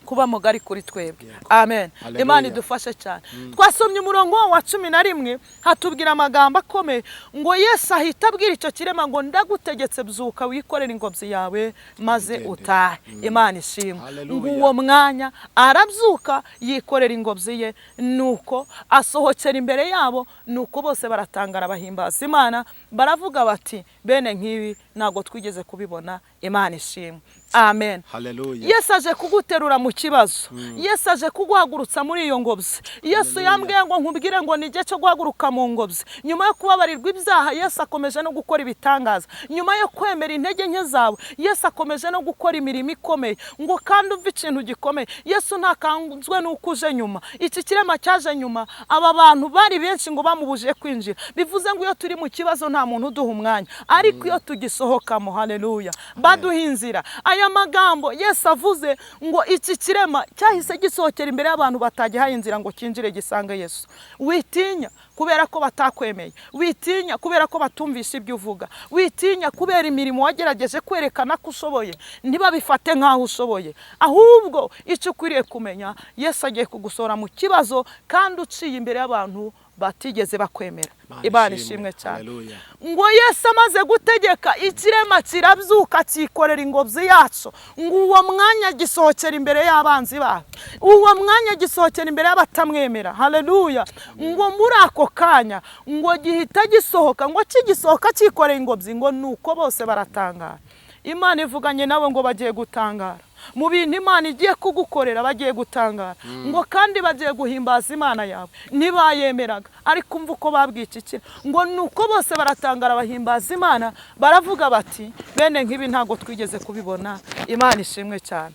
kuba mugari kuri twebwe. Amen. Imana idufashe cyane. Twasomye umurongo wa 11, hatubwira amagambo akomeye ngo Yesu ahita abwira icyo kirema ngo ndagutegetse byuka wikorere ingobyi yawe maze utahe. Imana ishimwe. Ngo uwo mwanya arabyuka yikorera ingobyi ye, nuko asohokera imbere yabo, nuko bose baratangara bahimbaza Imana, baravuga bati bene nk'ibi ntabwo twigeze kubibona Imana ishimwe. Amen. Haleluya. Yesu aje kuguterura mu kibazo. Yesu aje kuguhagurutsa muri iyo ngobyi. Yesu yambwiye ngo nkubwire ngo ni igihe cyo guhaguruka mu ngobyi. Nyuma yo kubabarirwa ibyaha, Yesu akomeje no gukora ibitangaza. Nyuma yo kwemera intege nke zawe, Yesu akomeje no gukora imirimo ikomeye. Ngo kandi umve ikintu gikomeye, Yesu ntakanzwe n'uko uje nyuma. Iki kirema cyaje nyuma, aba bantu bari benshi ngo bamubujije kwinjira. Bivuze ngo iyo turi mu kibazo nta muntu uduha umwanya, ariko iyo tugisohokamo, haleluya, baduha inzira. Aya magambo Yesu avuze ngo iki kirema cyahise gisohokera imbere y'abantu batagihaye inzira ngo kinjire gisange Yesu. Witinya kubera ko batakwemeye, witinya kubera ko batumvise ibyo uvuga, witinya kubera imirimo wagerageje kwerekana ko ushoboye, ntibabifate nk'aho ushoboye. Ahubwo icyo ukwiriye kumenya, Yesu agiye kugusohora mu kibazo kandi uciye imbere y'abantu batigeze bakwemera. Imana ishimwe cyane. Haleluya. Ngo Yesu amaze gutegeka, ikirema kirabyuka cyikorera ingobyi yacu. Ngo uwo mwanya gisohokera imbere y'abanzi babo, uwo mwanya gisohokera imbere y'abatamwemera. Haleluya. Ngo muri ako kanya ngo gihita gisohoka, ngo kigisohoka cyikoreye ingobyi, ngo nuko bose baratangara. Imana ivuganye nawe ngo bagiye gutangara mu bintu Imana igiye kugukorera, bagiye gutangara. Ngo kandi bagiye guhimbaza Imana yawe, ntibayemeraga ariko umva uko babwikikira. Ngo nuko bose baratangara bahimbaza Imana, baravuga bati bene nk'ibi ntabwo twigeze kubibona. Imana ishimwe cyane.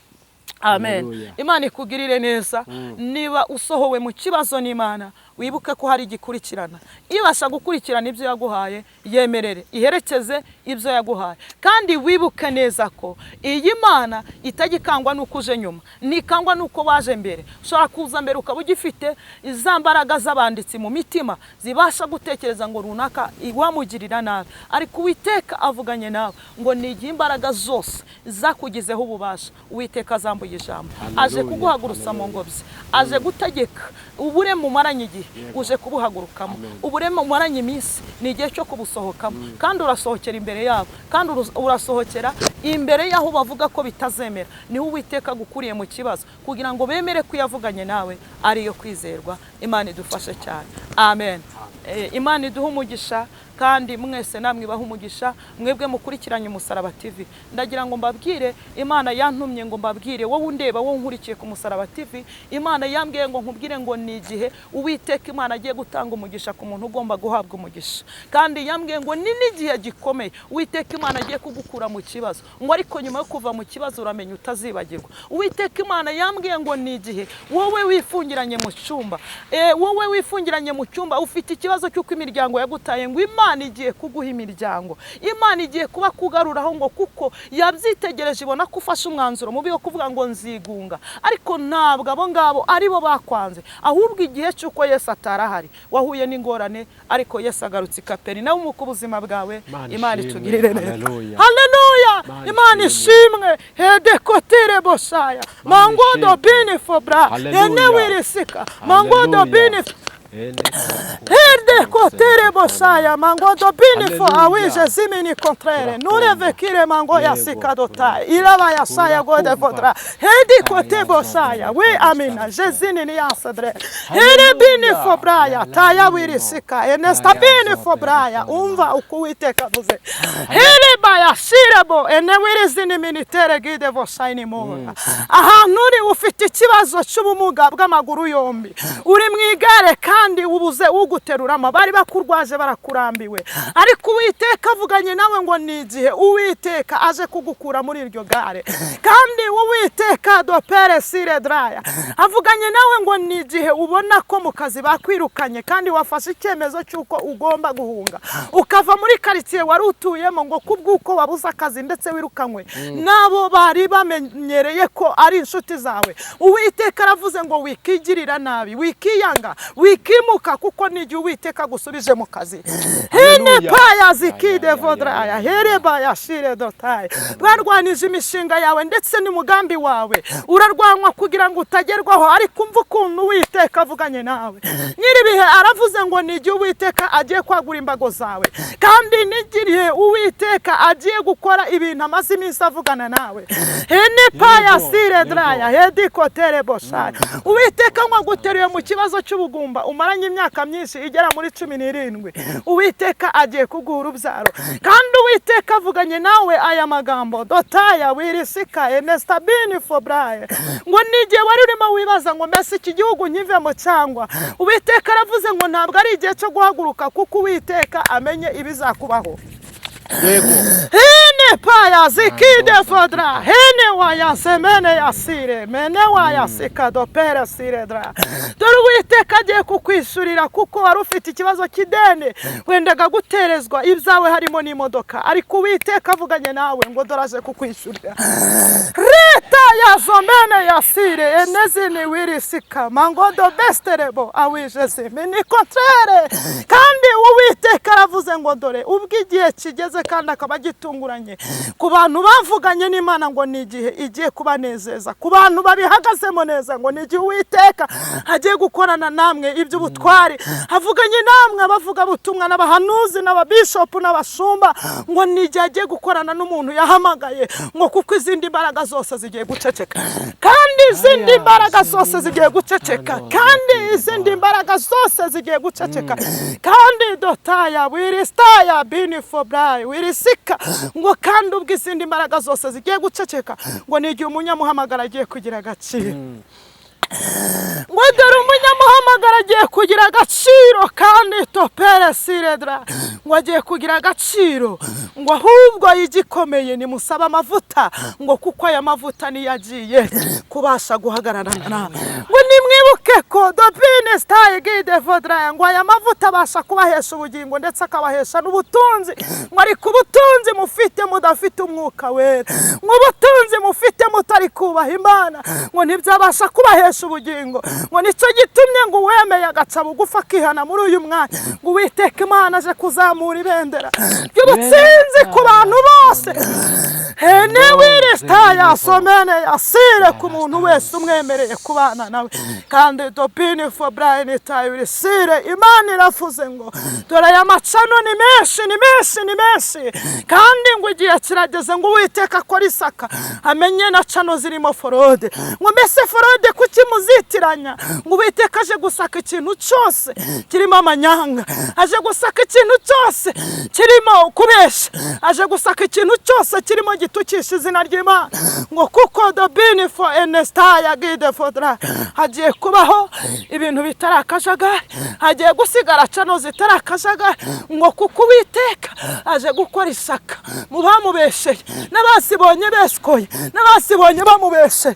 Amen. Haleluya. Imana ikugirire neza. Niba usohowe mu kibazo n'Imana, wibuke ko hari igikurikirana. Ibasha gukurikirana ibyo yaguhaye, yemerere iherekeze ibyo yaguhaye. Kandi wibuke neza ko iyi Mana itagikangwa n'uko uje nyuma, ntikangwa n'uko waje mbere. Ushobora kuza mbere ukaba ugifite za mbaraga z'abanditsi mu mitima zibasha gutekereza ngo runaka iwamugirira nabi, ariko Uwiteka avuganye nawe ngo ni igihe imbaraga zose zakugizeho ububasha, Uwiteka azambuye ijambo, aje Haleluya. kuguhagurutsa mu ngobyi, aje gutegeka ubure mumaranye igihe, uje kubuhagurukamo. Uburema umaranye iminsi ni igihe cyo kubusohokamo, kandi urasohokera imbere yabo, kandi urasohokera imbere y'aho bavuga ko bitazemera. Niho Uwiteka agukuriye mu kibazo kugira ngo bemere ko yavuganye nawe ariyo kwizerwa. Imana idufashe cyane. Amen. Imana iduhe umugisha, kandi mwese namwe ibahe umugisha, mwebwe mukurikiranye Umusaraba TV. Ndagira ngo mbabwire, Imana yantumye ngo mbabwire, wowe undeba, wowe unkurikiye ku Musaraba TV, Imana yambwiye ngo nkubwire ngo ni igihe Uwiteka Imana agiye gutanga umugisha ku muntu ugomba guhabwa umugisha. Kandi yambwiye ngo ni n'igihe gikomeye Uwiteka Imana agiye kugukura mu kibazo, ngo ariko nyuma yo kuva mu kibazo uramenya utazibagirwa. Uwiteka Imana yambwiye ngo ni igihe wowe wifungiranye mu cyumba, wowe wifungiranye mu cyumba ufite ikibazo cy'uko imiryango yagutaye, ngo Imana igiye kuguha imiryango, Imana igiye kuba kugaruraho, ngo kuko yabyitegereje ibona ko ufashe umwanzuro mubi wo kuvuga ngo nzigunga, ariko ntabwo abo ngabo aribo bakwanze, ahubwo igihe cy'uko Yesu atarahari wahuye n'ingorane, ariko Yesu agarutse i Kaperinawumu ku buzima bwawe. Imana Imana ishimwe. itugirire neza. Haleluya. Haleluya. Imana Imana ishimwe. ishimwe. Hedekotere boshaya Imana mangodo ishimwe. bini fobra Haleluya. enewirisika mangodo Haleluya. bini Herde kotere bosaya mangodo bini fo Haleluya. awije zimini kontrere Turakumva. nure vekire mango ya Yego, sikadotai ilava ya saya gode Turakumva. vodra hedi kote Aya, bosaya we Zobere, amina Zobere. jezini ni yasadre here bini fo braya taya wirisika enesta Aya, bini fo Zobere, braya Zobere. umva uko Uwiteka avuze here baya shirebo ene wirizini minitere gide vosaini mora. Ahantu uri ufite ikibazo cy'ubumuga bw'amaguru yombi, uri mu igare kandi ubuze uguteruramo, bari bakurwaje barakurambiwe, ariko Uwiteka avuganye nawe ngo ni igihe Uwiteka aje kugukura muri iryo gare. Kandi Uwiteka dopere sire draya avuganye nawe ngo ni igihe ubona ko mu kazi bakwirukanye kandi wafashe icyemezo cy'uko ugomba guhunga ukava muri karitsiye wari utuyemo, ngo kubw'uko wabuze akazi ndetse wirukanywe n'abo bari bamenyereye ko ari inshuti zawe. Uwiteka aravuze ngo wikigirira nabi, wikiyanga, wikimuka, kuko n'igihe Uwiteka agusubije mu kazi. Hene Haleluya. paya zikide Ya, ya, ya, ya, vodraya ya. here baya shire dotaye. Barwanije imishinga yawe ndetse n'umugambi wawe urarwanwa kugira ngo utagerwaho, ariko umva ukuntu Uwiteka avuganye nawe. Nyiribihe aravuze ngo ni igihe Uwiteka agiye kwagura imbago zawe, kandi n'igihe Uwiteka agiye gukora ibintu amaze iminsi avugana nawe. Hene paya Yego, sire yego. draya hedi kotere boshaya. Uwiteka ngo aguteruye mu kibazo cy'ubugumba. umaranye imyaka myinshi igera muri 17, Uwiteka agiye kuguha urubyaro. Kandi Uwiteka avuganye nawe aya magambo dotaya wirisika enestabini fobraye, ngo n'igihe wari urimo wibaza ngo mbese iki gihugu nkivemo cyangwa, Uwiteka aravuze ngo ntabwo ari igihe cyo guhaguruka, kuko Uwiteka amenye ibizakubaho. Yego. Hene paya zikide fodra hene waya semene yasire mene waya sikadopere siredra. Dore Uwiteka agiye kukwishyurira, kuko wari ufite ikibazo cy'ideni, wendaga guterezwa ibyawe harimo n'imodoka, ariko Uwiteka avuganye nawe ngo dore aje kukwishyurira. Reta ya zomene yasire enezini wirisika mangodo besterebo awijezimi ni kontrere. Kandi Uwiteka aravuze ngo dore ubwo igihe kigeze kandi akaba gitunguranye ku bantu bavuganye n'Imana ngo ni igihe igiye kubanezeza, ku bantu babihagazemo neza ngo ni igihe Uwiteka agiye gukorana namwe iby'ubutwari, avuganye namwe abavugabutumwa n'abahanuzi n'ababishopu n'abashumba, ngo ni igihe agiye gukorana n'umuntu yahamagaye, ngo kuko izindi mbaraga zose zigiye guceceka, kandi izindi mbaraga zose zigiye guceceka, kandi izindi mbaraga zose zigiye guceceka. Kandi dotaya wiristaya bini fobrayi wirisika, ngo kandi ubwo izindi mbaraga zose zigiye guceceka, ngo ni igihe umunyamuhamagara agiye kugira agaciro, ngo dore umunyamuhamagara agiye kugira agaciro, kandi topere siredra, ngo agiye kugira agaciro, ngo ahubwo igikomeye nimusaba amavuta, ngo kuko aya mavuta niyo agiye kubasha guhagararana nawe. Ngo nimwibuke ko dopine sitayi gide vodra, ngo aya mavuta abasha kubahesha ubugingo ndetse akabahesha n'ubutunzi, ngo ariko ubutunzi mufite mudafite umwuka wera, ngo ubutunzi mufite mutari kubaha Imana, ngo ntibyabasha kubahesha ubugingo. Ngo nicyo gitumye ngo uwemeye agaca bugufi akihana muri uyu mwanya, ngo Uwiteka Imana aje kuzamura ibendera ry'ubutsinzi ku bantu bose. Hene wirisitaya somene yasire ku muntu wese umwemereye kubana nawe. Kandi dopini fo brayini tayirisire, Imana iravuze ngo dore aya macano ni menshi ni menshi ni menshi, kandi ngo igihe kirageze ngo Uwiteka akore isaka amenye na cano zirimo forode, ngo mbese forode kuki muzitiranya, ngo Uwiteka aje gusaka ikintu cyose kirimo amanyanga, aje gusaka ikintu cyose kirimo kubesha, aje gusaka ikintu cyose kirimo gitukisha izina ry'Imana, ngo kuko dobini fo enestaya gide fodra, hagiye kubaho ibintu bitari akajagari, hagiye gusigara cano zitari akajagari, ngo kuko Uwiteka aje gukora isaka mu bamubesheye n'abasibonye besikoye n'abasibonye bamubesheye,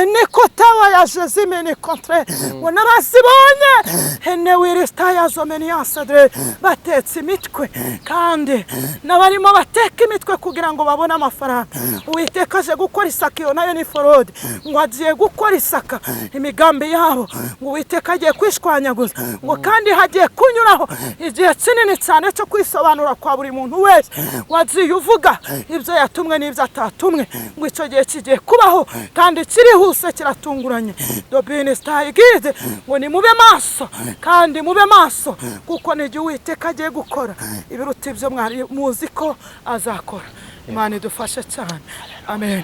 niko tawa ya jezimini kontre, ngo n'abasibonye hene wirisitaya zomeniyasadre batetse imitwe, kandi n'abarimo bateka imitwe kugira ngo babone amafaranga, Uwiteka aje gukora isaka, iyo nayo ni forode, ngo agiye gukora isaka imigambi yabo, ngo Uwiteka agiye kwishwanyaguza, ngo kandi hagiye kunyuraho igihe kinini cyane cyo kwisobanura kwa buri muntu wese wagiye uvuga ibyo yatumwe n'ibyo atatumwe, ngo icyo gihe kigiye kubaho kandi kirihuse kiratunguranye. Dobini sitayigide, ngo ni mube maso kandi mube maso, kuko ni igihe Uwiteka agiye gukora ibiruta ibyo mwari muzi ko azakora. Imana idufashe cyane, amen.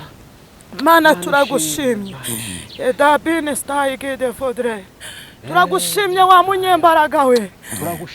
Mana turagushimye, edabini sitayigide fodre, turagushimye wa munyembaraga we,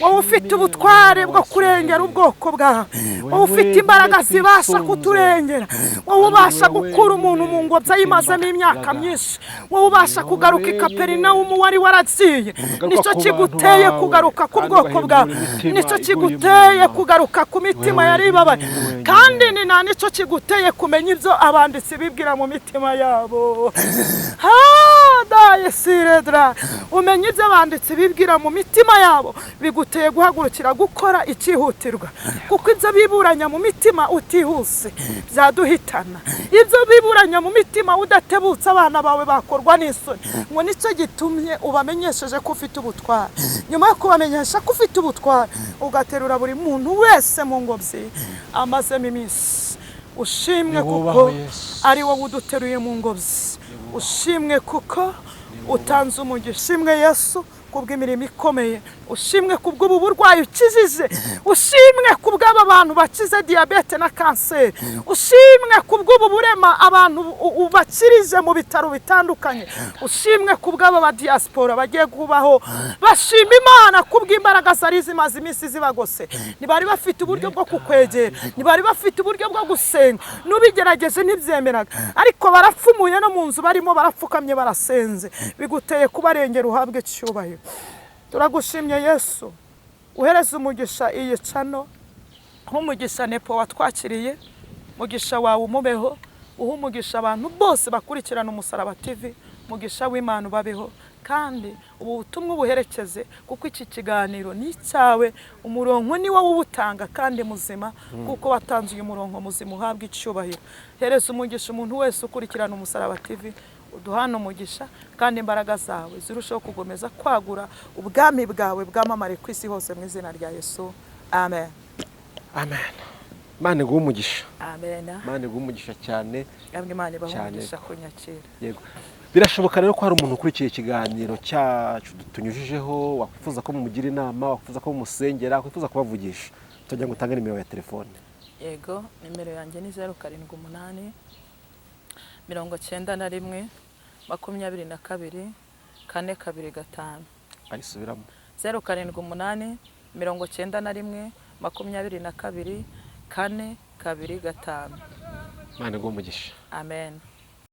wowe ufite ubutware bwo kurengera ubwoko bwawe, wowe ufite imbaraga zibasha kuturengera, wowe ubasha gukura umuntu mu ngobyi ayimazemo imyaka myinshi, wowe ubasha kugaruka i Kaperinawumu wari waragiye. Nicyo kiguteye kugaruka ku bwoko bwawe, nicyo kiguteye kugaruka ku mitima yari ibabaye, kandi ni na nicyo kiguteye kumenya ibyo abanditsi bibwira mu mitima yabo. Siredra, umenye ibyo abanditsi bibwira mu mitima yabo, biguteye guhagurukira gukora icyihutirwa, kuko ibyo biburanya mu mitima utihuse byaduhitana, ibyo biburanya mu mitima udatebutse abana bawe bakorwa n'isoni. Ngo nicyo gitumye ubamenyesheje ko ufite ubutware, nyuma yo kubamenyesha ko ufite ubutware ugaterura buri muntu wese mu ngobyi amazemo iminsi. Ushimwe kuko ari wowe uduteruye mu ngobyi, ushimwe kuko utanze umugisha. Ushimwe Yesu. Kubw'imirimo ikomeye, ushimwe kubw'ubu burwayi ukijije, ushimwe kubw'aba bantu bakize diyabete na kanseri, ushimwe kubw'ubu burema abantu ubakirije mu bitaro bitandukanye, ushimwe kubw'aba ba diaspora bagiye kubaho bashima Imana kubw'imbaraga zari zimaze iminsi zibagose. Ntibari bafite uburyo bwo kukwegera, ntibari bafite uburyo bwo gusenga, n'ubigerageje ntibyemeraga, ariko barapfumuye no mu nzu barimo barapfukamye barasenze, biguteye kubarengera, uhabwe icyubahiro. Turagushimye Yesu, uhereze umugisha iyi channel, nk'umugisha Nepo watwakiriye, umugisha wawe umubeho, uhe umugisha abantu bose bakurikirana Umusaraba TV, umugisha w'Imana ubabeho, kandi ubu butumwa ubuherekeze, kuko iki kiganiro ni icyawe, umurongo ni wowe uwutanga kandi muzima, kuko watanze uyu murongo muzima, uhabwa icyubahiro. Hereza umugisha umuntu wese ukurikirana Umusaraba TV, uduhane umugisha, kandi imbaraga zawe zirusheho gukomeza kwagura ubwami bwawe bwamamare ku isi hose, mu izina rya Yesu, amen. Amen. Imana iguhe umugisha. Amen. Imana iguhe umugisha cyane. Yabwe Imana ibahe Cyane. umugisha kunyakira. Yego, birashoboka rero ko hari umuntu ukurikiye ikiganiro cyacu tunyujijeho wakwifuza ko mumugira inama, wakwifuza ko mumusengera, wakwifuza kubavugisha. Tujya ngo utange nimero ya telefone. Yego, nimero yanjye ni 078 91 22 425. Ayisubiramo. 078 91 22 425. Imana iguhe umugisha. Amen.